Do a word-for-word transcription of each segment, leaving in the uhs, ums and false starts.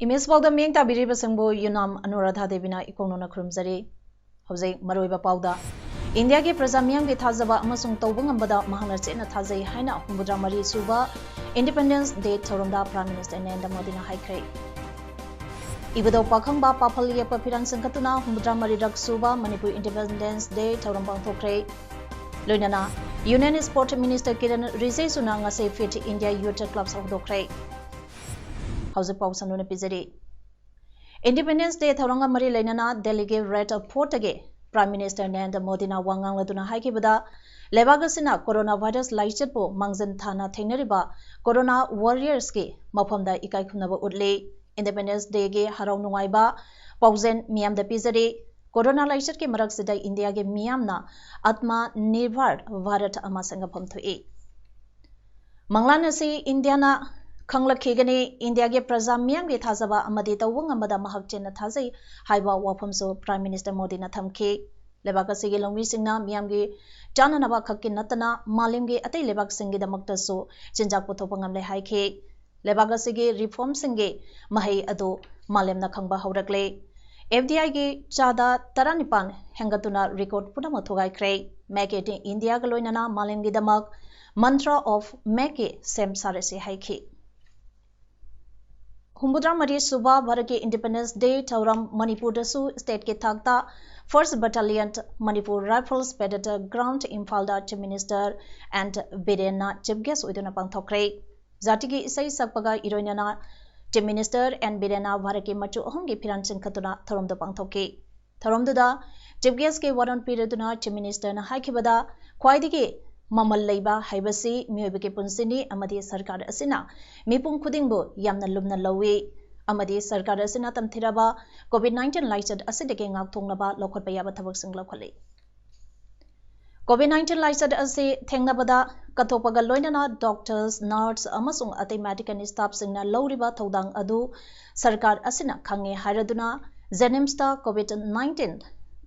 Image ꯄꯥꯎꯗ ꯃꯤꯠꯌꯦꯡ ꯇꯥꯕꯤꯔꯤꯕꯁꯤꯡꯕꯨ ꯌꯨꯅꯥꯝ ꯑꯅꯨꯔꯥꯙꯥ ꯗꯦꯕꯤꯅ ꯏꯀꯣꯛꯅꯅ ꯈꯨꯔꯨꯝꯖꯔꯤ꯫ ꯍꯧꯖꯤꯛ ꯃꯔꯨꯑꯣꯏꯕ ꯄꯥꯎꯗ, ꯏꯟꯗꯤꯌꯥꯒꯤ ꯄ꯭ꯔꯖꯥ ꯃꯤꯌꯥꯝꯒꯤ ꯊꯥꯖꯕ ꯑꯃꯁꯨꯡ ꯇꯧꯕ ꯉꯝꯕꯗ ꯃꯍꯥꯛꯅ ꯆꯦꯠꯅ ꯊꯥꯖꯩ ꯍꯥꯏꯅ ꯍꯨꯝꯐꯨꯇꯔꯥ ꯃꯔꯤ ꯁꯨꯕ Independence Day ꯊꯧꯔꯝꯗ Prime Minister ꯅꯔꯦꯟꯗ꯭ꯔ ꯃꯣꯗꯤꯅ ꯍꯥꯏꯈ꯭ꯔꯦ꯫ ꯏꯕꯨꯙꯧ ꯄꯥꯈꯪꯕ ꯄꯥꯐꯜ ꯌꯦꯛꯄ ꯐꯤꯔꯥꯟ ꯆꯤꯡꯈꯠꯇꯨꯅ ꯍꯨꯝꯐꯨꯇꯔꯥ ꯃꯔꯤꯔꯛ ꯁꯨꯕ ꯃꯅꯤꯄꯨꯔ Independence Day ꯊꯧꯔꯝ ꯄꯥꯡꯊꯣꯛꯈ꯭ꯔꯦ꯫ ꯂꯣꯏꯅꯅ Union Sport Minister ꯀꯤꯔꯟ ꯔꯤꯖꯤꯖꯨꯅ ꯉꯁꯤ Fit India Youth Club ꯍꯧꯗꯣꯛꯈ꯭ꯔꯦ꯫ ꯍꯧꯖꯤꯛ ꯄꯥꯎ ꯁꯟꯗꯣꯛꯅ ꯄꯤꯖꯔꯤ꯫ Independence Day ꯊꯧꯔꯝꯒ ꯃꯔꯤ ꯂꯩꯅꯅ ꯗꯦꯜꯂꯤꯒꯤ Red Fortꯇꯒꯤ Prime Minister ꯅꯔꯦꯟꯗ꯭ꯔ ꯃꯣꯗꯤꯅ ꯋꯥ ꯉꯥꯡꯂꯗꯨꯅ ꯍꯥꯏꯈꯤꯕꯗ, ꯂꯩꯕꯥꯛ ꯑꯁꯤꯅ ꯀꯣꯔꯣꯅꯥ ꯚꯥꯏꯔꯁ ꯂꯥꯏꯆꯠꯄꯨ ꯃꯥꯡꯖꯤꯟ ꯊꯥꯅ ꯊꯦꯡꯅꯔꯤꯕ ꯀꯣꯔꯣꯅꯥ warriorsꯀꯤ ꯃꯐꯝꯗ ꯏꯀꯥꯏ ꯈꯨꯝꯅꯕ ꯎꯠꯂꯤ꯫ Independence Dayꯒꯤ ꯍꯔꯥꯎ ꯅꯨꯡꯉꯥꯏꯕ ꯄꯥꯎꯖꯦꯜ ꯃꯤꯌꯥꯝꯗ ꯄꯤꯖꯔꯤ꯫ ꯀꯣꯔꯣꯅꯥ ꯂꯥꯏꯆꯠꯀꯤ ꯃꯔꯛꯁꯤꯗ ꯏꯟꯗꯤꯌꯥꯒꯤ ꯃꯤꯌꯥꯝꯅ ꯑꯥꯇꯃ ꯅꯤꯔꯚꯔ ꯚꯥꯔꯠ ꯑꯃ ꯁꯦꯝꯒꯠꯐꯝ ꯊꯣꯛꯏ꯫ ꯃꯪꯂꯥꯟ ꯑꯁꯤ ꯏꯟꯗꯤꯌꯥꯅ ꯈꯪꯂꯛꯈꯤꯒꯅꯤ, ꯏꯟꯗꯤꯌꯥꯒꯤ ꯄ꯭ꯔꯖꯥ ꯃꯤꯌꯥꯝꯒꯤ ꯊꯥꯖꯕ ꯑꯃꯗꯤ ꯇꯧꯕ ꯉꯝꯕꯗ ꯃꯍꯥꯛ ꯆꯦꯠꯅ ꯊꯥꯖꯩ ꯍꯥꯏꯕ ꯋꯥꯐꯝꯁꯨ Prime Minister ꯃꯣꯗꯤꯅ ꯊꯝꯈꯤ꯫ ꯂꯩꯕꯥꯛ ꯑꯁꯤꯒꯤ ꯂꯧꯃꯤꯁꯤꯡꯅ ꯃꯤꯌꯥꯝꯒꯤ ꯆꯥꯅꯅꯕ ꯈꯛꯀꯤ ꯅꯠꯇꯅ ꯃꯥꯂꯦꯝꯒꯤ ꯑꯇꯩ ꯂꯩꯕꯥꯛꯁꯤꯡꯒꯤꯗꯃꯛꯇꯁꯨ ꯆꯤꯟꯖꯥꯛ ꯄꯨꯊꯣꯛꯄ ꯉꯝꯂꯦ ꯍꯥꯏꯈꯤ꯫ ꯂꯩꯕꯥꯛ ꯑꯁꯤꯒꯤ reformꯁꯤꯡꯒꯤ ꯃꯍꯩ ꯑꯗꯨ ꯃꯥꯂꯦꯝꯅ ꯈꯪꯕ ꯍꯧꯔꯛꯂꯦ꯫ FDIꯒꯤ ꯆꯥꯗ ꯇꯔꯥꯅꯤꯄꯥꯟ ꯍꯦꯟꯒꯠꯇꯨꯅ record ꯄꯨꯝꯅꯃꯛ ꯊꯨꯒꯥꯏꯈ꯭ꯔꯦ꯫ Make in Indiaꯒ ꯂꯣꯏꯅꯅ ꯃꯥꯂꯦꯝꯒꯤꯗꯃꯛ Mantra of Makeꯀꯤ ꯁꯦꯝ ꯁꯥꯔꯁꯤ ꯍꯥꯏꯈꯤ꯫ ꯍꯨꯝꯐꯨꯇꯔꯥ ꯃꯔꯤ ꯁꯨꯕ ꯚꯥꯔꯠꯀꯤ Independence Day ꯊꯧꯔꯝ ꯃꯅꯤꯄꯨꯔꯗꯁꯨ stateꯀꯤ ꯊꯥꯛꯇ First Battalion Manipur Rifles Parade Ground ꯏꯝꯐꯥꯜꯗ Chief Minister N ꯕꯤꯔꯦꯟꯅ chief guest ꯑꯣꯏꯗꯨꯅ ꯄꯥꯡꯊꯣꯛꯈ꯭ꯔꯦ꯫ ꯖꯥꯇꯤꯒꯤ ꯏꯁꯩ ꯁꯛꯄꯒ ꯏꯔꯣꯏꯅꯅ Chief Minister N ꯕꯤꯔꯦꯟꯅ ꯚꯥꯔꯠꯀꯤ ꯃꯆꯨ ꯑꯍꯨꯝꯒꯤ ꯐꯤꯔꯥꯜ ꯆꯤꯡꯈꯠꯇꯨꯅ ꯊꯧꯔꯝꯗꯨ ꯄꯥꯡꯊꯣꯛꯈꯤ꯫ ꯊꯧꯔꯝꯗꯨꯗ chief guestꯀꯤ ꯋꯥꯔꯣꯜ ꯄꯤꯔꯗꯨꯅ Chief Ministerꯅ ꯍꯥꯏꯈꯤꯕꯗ, ꯈ꯭ꯋꯥꯏꯗꯒꯤ ꯃꯃꯜ ꯂꯩꯕ ꯍꯥꯏꯕꯁꯤ ꯃꯤꯑꯣꯏꯕꯒꯤ ꯄꯨꯟꯁꯤꯅꯤ ꯑꯃꯗꯤ ꯁꯔꯀꯥꯔ ꯑꯁꯤꯅ ꯃꯤꯄꯨꯝ ꯈꯨꯗꯤꯡꯕꯨ ꯌꯥꯝꯅ ꯂꯨꯝꯅ ꯂꯧꯏ꯫ ꯑꯃꯗꯤ ꯁꯔꯀꯥꯔ ꯑꯁꯤꯅ ꯇꯝꯊꯤꯔꯕ ꯀꯣꯚꯤꯗ ꯅꯥꯏꯟꯇꯤꯟ ꯂꯥꯏꯆꯠ ꯑꯁꯤꯗꯒꯤ ꯉꯥꯛꯊꯣꯛꯅꯕ ꯂꯧꯈꯠꯄ ꯌꯥꯕ ꯊꯕꯛꯁꯤꯡ ꯂꯧꯈꯠꯂꯤ꯫ ꯀꯣꯚꯤꯗ ꯅꯥꯏꯟꯇꯤꯟ ꯂꯥꯏꯆꯠ ꯑꯁꯤ ꯊꯦꯡꯅꯕꯗ ꯀꯠꯊꯣꯛꯄꯒ ꯂꯣꯏꯅꯅ doctors, nurse ꯑꯃꯁꯨꯡ ꯑꯇꯩ medical staffꯁꯤꯡꯅ ꯂꯧꯔꯤꯕ ꯊꯧꯗꯥꯡ ꯑꯗꯨ ꯁꯔꯀꯥꯔ ꯑꯁꯤꯅ ꯈꯪꯉꯦ ꯍꯥꯏꯔꯗꯨꯅ JNIMSꯇ ꯀꯣꯚꯤꯗ ꯅꯥꯏꯟꯇꯤꯟ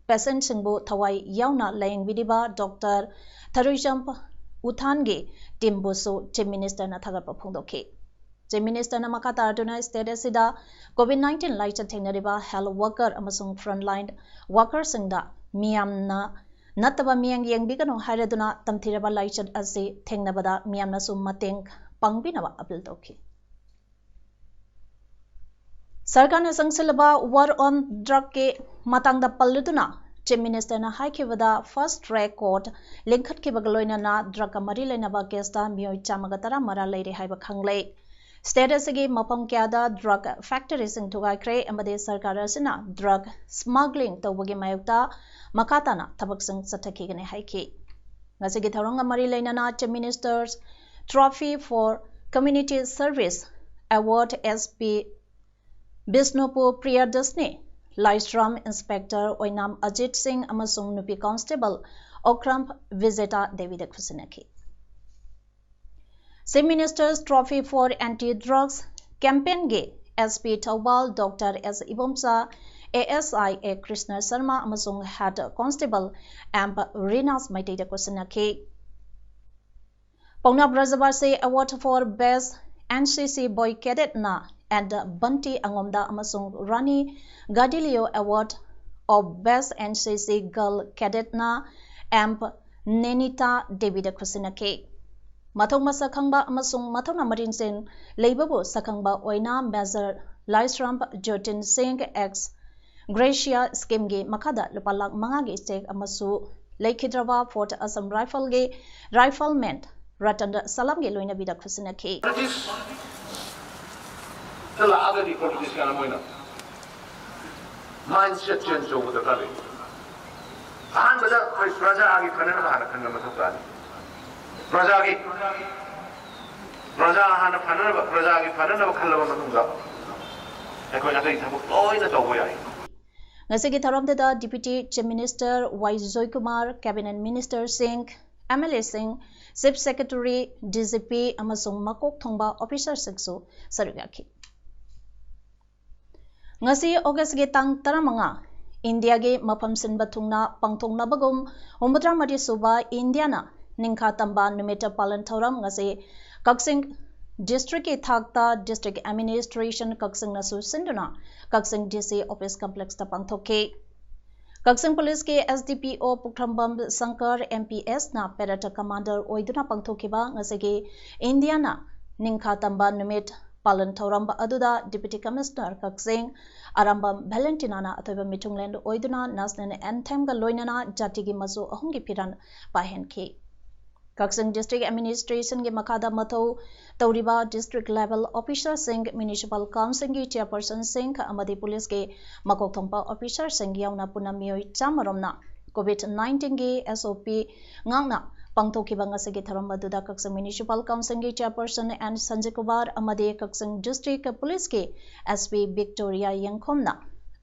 patientꯁꯤꯡꯕꯨ ꯊꯋꯥꯏ ꯌꯥꯎꯅ ꯂꯥꯌꯦꯡꯕꯤꯔꯤꯕ doctor ꯊꯔꯨꯏꯆꯝ ꯎꯊꯥꯟꯒꯤ teamꯕꯨꯁꯨ Chief Ministerꯅ ꯊꯥꯒꯠꯄ ꯐꯣꯡꯗꯣꯛꯈꯤ꯫ Chief Ministerꯅ ꯃꯈꯥ ꯇꯥꯔꯗꯨꯅ state ꯑꯁꯤꯗ ꯀꯣꯚꯤꯗ ꯅꯥꯏꯟꯇꯤꯟ ꯂꯥꯏꯆꯠ ꯊꯦꯡꯅꯔꯤꯕ health worker ꯑꯃꯁꯨꯡ frontline workerꯁꯤꯡꯗ ꯃꯤꯌꯥꯝꯅ ꯅꯠꯇꯕ ꯃꯤꯠꯌꯦꯡ ꯌꯦꯡꯕꯤꯒꯅꯨ ꯍꯥꯏꯔꯗꯨꯅ ꯇꯝꯊꯤꯔꯕ ꯂꯥꯏꯆꯠ ꯑꯁꯤ ꯊꯦꯡꯅꯕꯗ ꯃꯤꯌꯥꯝꯅꯁꯨ ꯃꯇꯦꯡ ꯄꯥꯡꯕꯤꯅꯕ appeal ꯇꯧꯈꯤ꯫ ꯁꯔꯀꯥꯔꯅ ꯆꯪꯁꯤꯜꯂꯕ war on drugꯀꯤ ꯃꯇꯥꯡꯗ ꯄꯜꯂꯗꯨꯅ Chief Ministerꯅ ꯍꯥꯏꯈꯤꯕꯗ fast track court ꯂꯤꯡꯈꯠꯈꯤꯕꯒ ꯂꯣꯏꯅꯅ drugꯀ ꯃꯔꯤ ꯂꯩꯅꯕ caseꯇ ꯃꯤꯑꯣꯏ ꯆꯥꯝꯃꯒ ꯇꯔꯥ ꯃꯔꯥꯜ ꯂꯩꯔꯦ ꯍꯥꯏꯕ ꯈꯪꯂꯦ꯫ State ꯑꯁꯤꯒꯤ ꯃꯐꯝ ꯀꯌꯥꯗ drug factoryꯁꯤꯡ ꯊꯨꯒꯥꯏꯈ꯭ꯔꯦ ꯑꯃꯗꯤ ꯁꯔꯀꯥꯔ ꯑꯁꯤꯅ drug smuggling ꯇꯧꯕꯒꯤ ꯃꯥꯌꯣꯛꯇ ꯃꯈꯥ ꯇꯥꯅ ꯊꯕꯛꯁꯤꯡ ꯆꯠꯊꯈꯤꯒꯅꯤ ꯍꯥꯏꯈꯤ꯫ ꯉꯁꯤꯒꯤ ꯊꯧꯔꯝꯒ ꯃꯔꯤ ꯂꯩꯅꯅ Chief Minister's Trophy for Community Service Award SP Bishnupur ꯄ꯭ꯔꯤꯌꯗꯔꯁꯅꯤ Laishram, Inspector ꯑꯣꯏꯅꯥꯝ ꯑꯖꯤꯠ ꯁꯤꯡ ꯑꯃꯁꯨꯡ ꯅꯨꯄꯤ constable Okram ꯕꯤꯖꯦꯇꯥ ꯗꯦꯕꯤꯗ ꯈꯨꯠꯁꯤꯟꯅꯈꯤ꯫ Chief Minister's Trophy for Anti Drugs Campaignꯒꯤ SP Thoubal Doctor S Ibomcha, ASI A Krishna Sharma ꯑꯃꯁꯨꯡ Head Constable M ꯔꯤꯅꯥꯁ ꯃꯩꯇꯩꯗ ꯈꯨꯠꯁꯤꯟꯅꯈꯤ꯫ Paona Brajabashi Award for Best NCC Boy Cadetꯅ N ꯕꯟꯇꯤ ꯑꯉꯣꯝꯗ ꯑꯃꯁꯨꯡ ꯔꯥꯅꯤ ꯒꯥꯗꯤꯂꯤꯌꯣ Award of Best NCC Girl Cadetꯅ M ꯅꯦꯅꯤꯇꯥ ꯗꯦꯕꯤꯗ ꯈꯨꯠꯁꯤꯟꯅꯈꯤ꯫ ꯃꯊꯧ ꯃꯁꯛ ꯈꯪꯕ ꯑꯃꯁꯨꯡ ꯃꯊꯧꯅꯥ ꯃꯔꯤꯡꯖꯦꯜ ꯂꯩꯕꯕꯨ ꯁꯛꯈꯪꯕ ꯑꯣꯏꯅ Major ꯂꯥꯏꯁ꯭ꯔꯝ ꯖꯣꯇꯤꯟ ꯁꯤꯡ ex gratia schemeꯒꯤ ꯃꯈꯥꯗ ꯂꯨꯄꯥ ꯂꯥꯈ ꯃꯉꯥꯒꯤ cheque ꯑꯃꯁꯨ ꯂꯩꯈꯤꯗ꯭ꯔꯕ Fourth Assam Rifleꯒꯤ rifleman ꯔꯇꯟ ꯁꯂꯝꯒꯤ ꯂꯣꯏꯅꯕꯤꯗ ꯈꯨꯠꯁꯤꯟꯅꯈꯤ꯫ Politicsꯇ ꯂꯥꯛꯑꯒꯗꯤ politician ꯑꯃ ꯑꯣꯏꯅ mindset change ꯇꯧꯕ ꯗꯔꯀꯥꯔ ꯂꯩ꯫ ꯑꯍꯥꯟꯕꯗ ꯑꯩꯈꯣꯏ ꯄ꯭ꯔꯖꯥꯒꯤ ꯐꯅꯅꯕ ꯍꯥꯟꯅ ꯈꯟꯕ ꯃꯊꯧ ꯇꯥꯅꯤ꯫ ꯄ꯭ꯔꯖꯥꯒꯤ ꯄ꯭ꯔꯖꯥ ꯍꯥꯟꯅ ꯐꯅꯅꯕ, ꯄ꯭ꯔꯖꯥꯒꯤ ꯐꯅꯅꯕ ꯈꯜꯂꯕ ꯃꯇꯨꯡꯗ ꯑꯩꯈꯣꯏ ꯑꯇꯩ ꯊꯕꯛ ꯂꯣꯏꯅ ꯇꯧꯕ ꯌꯥꯏ꯫ ꯉꯁꯤꯒꯤ ꯊꯧꯔꯝꯗꯨꯗ Deputy Chief Minister ꯋꯥꯏ ꯖꯣꯏꯀꯨꯃꯥꯔ, Cabinet Minister ꯁꯤꯡ, MLA ꯁꯤꯡ, Chief Secretary, DGP ꯑꯃꯁꯨꯡ ꯃꯀꯣꯛ ꯊꯣꯡꯕ officer ꯁꯤꯡꯁꯨ ꯁꯔꯨꯛ ꯌꯥꯈꯤ꯫ ꯉꯁꯤ August ꯀꯤ ꯇꯥꯡ ꯇꯔꯥꯃꯉꯥ, ꯏꯟꯗꯤꯌꯥꯒꯤ ꯃꯐꯝ ꯁꯤꯟꯕ ꯊꯨꯡꯅ ꯄꯥꯡꯊꯣꯛꯅꯕꯒꯨꯝ ꯍꯨꯝꯐꯨꯇꯔꯥ ꯃꯔꯤ ꯁꯨꯕ ꯏꯟꯗꯤꯌꯥꯅ ꯅꯤꯡꯈꯥ ꯇꯝꯕ ꯅꯨꯃꯤꯠ ꯄꯥꯂꯟ ꯊꯧꯔꯝ ꯉꯁꯤ ꯀꯛꯆꯤꯡ district ꯀꯤ ꯊꯥꯛꯇ District Administration ꯀꯛꯆꯤꯡꯅꯁꯨ ꯁꯤꯟꯗꯨꯅ ꯀꯛꯆꯤꯡ DC office complex ꯇ ꯄꯥꯡꯊꯣꯛꯈꯤ꯫ ꯀꯛꯆꯤꯡ Police ꯀꯤ SDPO ꯄꯨꯈ꯭ꯔꯝꯕꯝ ꯁꯪꯀꯔ MPS ꯅ parade commander ꯑꯣꯏꯗꯨꯅ ꯄꯥꯡꯊꯣꯛꯈꯤꯕ ꯉꯁꯤꯒꯤ ꯏꯟꯗꯤꯌꯥꯅ ꯅꯤꯡꯈꯥ ꯇꯝꯕ ꯅꯨꯃꯤꯠ ꯄꯥꯂꯟ ꯊꯧꯔꯝ ꯑꯗꯨꯗ Deputy Commissioner ꯀꯛꯆꯤꯡ ꯑꯔꯥꯝꯕꯝ ꯚꯦꯂꯦꯟꯇꯤꯅꯥꯅ ꯑꯊꯣꯏꯕ ꯃꯤꯊꯨꯡꯂꯦꯟ ꯑꯣꯏꯗꯨꯅ National Anthem ꯒ ꯂꯣꯏꯅꯅ ꯖꯥꯇꯤꯒꯤ ꯃꯆꯨ ꯑꯍꯨꯝꯒꯤ ꯐꯤꯔꯥꯜ ꯄꯥꯏꯍꯟꯈꯤ꯫ ꯀꯛꯆꯤꯡ District Administration ꯒꯤ ꯃꯈꯥꯗ ꯃꯊꯧ ꯇꯧꯔꯤꯕ District Level Officer ꯁꯤꯡ, Municipal Council ꯒꯤ Chairperson ꯁꯤꯡ ꯑꯃꯗꯤ Police ꯀꯤ ꯃꯀꯣꯛ ꯊꯣꯡꯕ officer ꯁꯤꯡ ꯌꯥꯎꯅ ꯄꯨꯟꯅ ꯃꯤꯑꯣꯏ ꯆꯥꯝꯃ ꯔꯣꯝꯅ COVID nineteen ꯒꯤ SOP ꯉꯥꯛꯅ ꯄꯥꯡꯊꯣꯛꯈꯤꯕ ꯉꯁꯤꯒꯤ ꯊꯧꯔꯝ ꯑꯗꯨꯗ ꯀꯛꯆꯤꯡ Municipal Council ꯒꯤ Chairperson N ꯁꯟꯖꯤꯠ ꯀꯨꯃꯥꯔ ꯑꯃꯗꯤ ꯀꯛꯆꯤꯡ District Police ꯀꯤ SP ꯕꯤꯛꯇꯣꯔꯤꯌꯥ ꯌꯦꯡꯈꯣꯝꯅ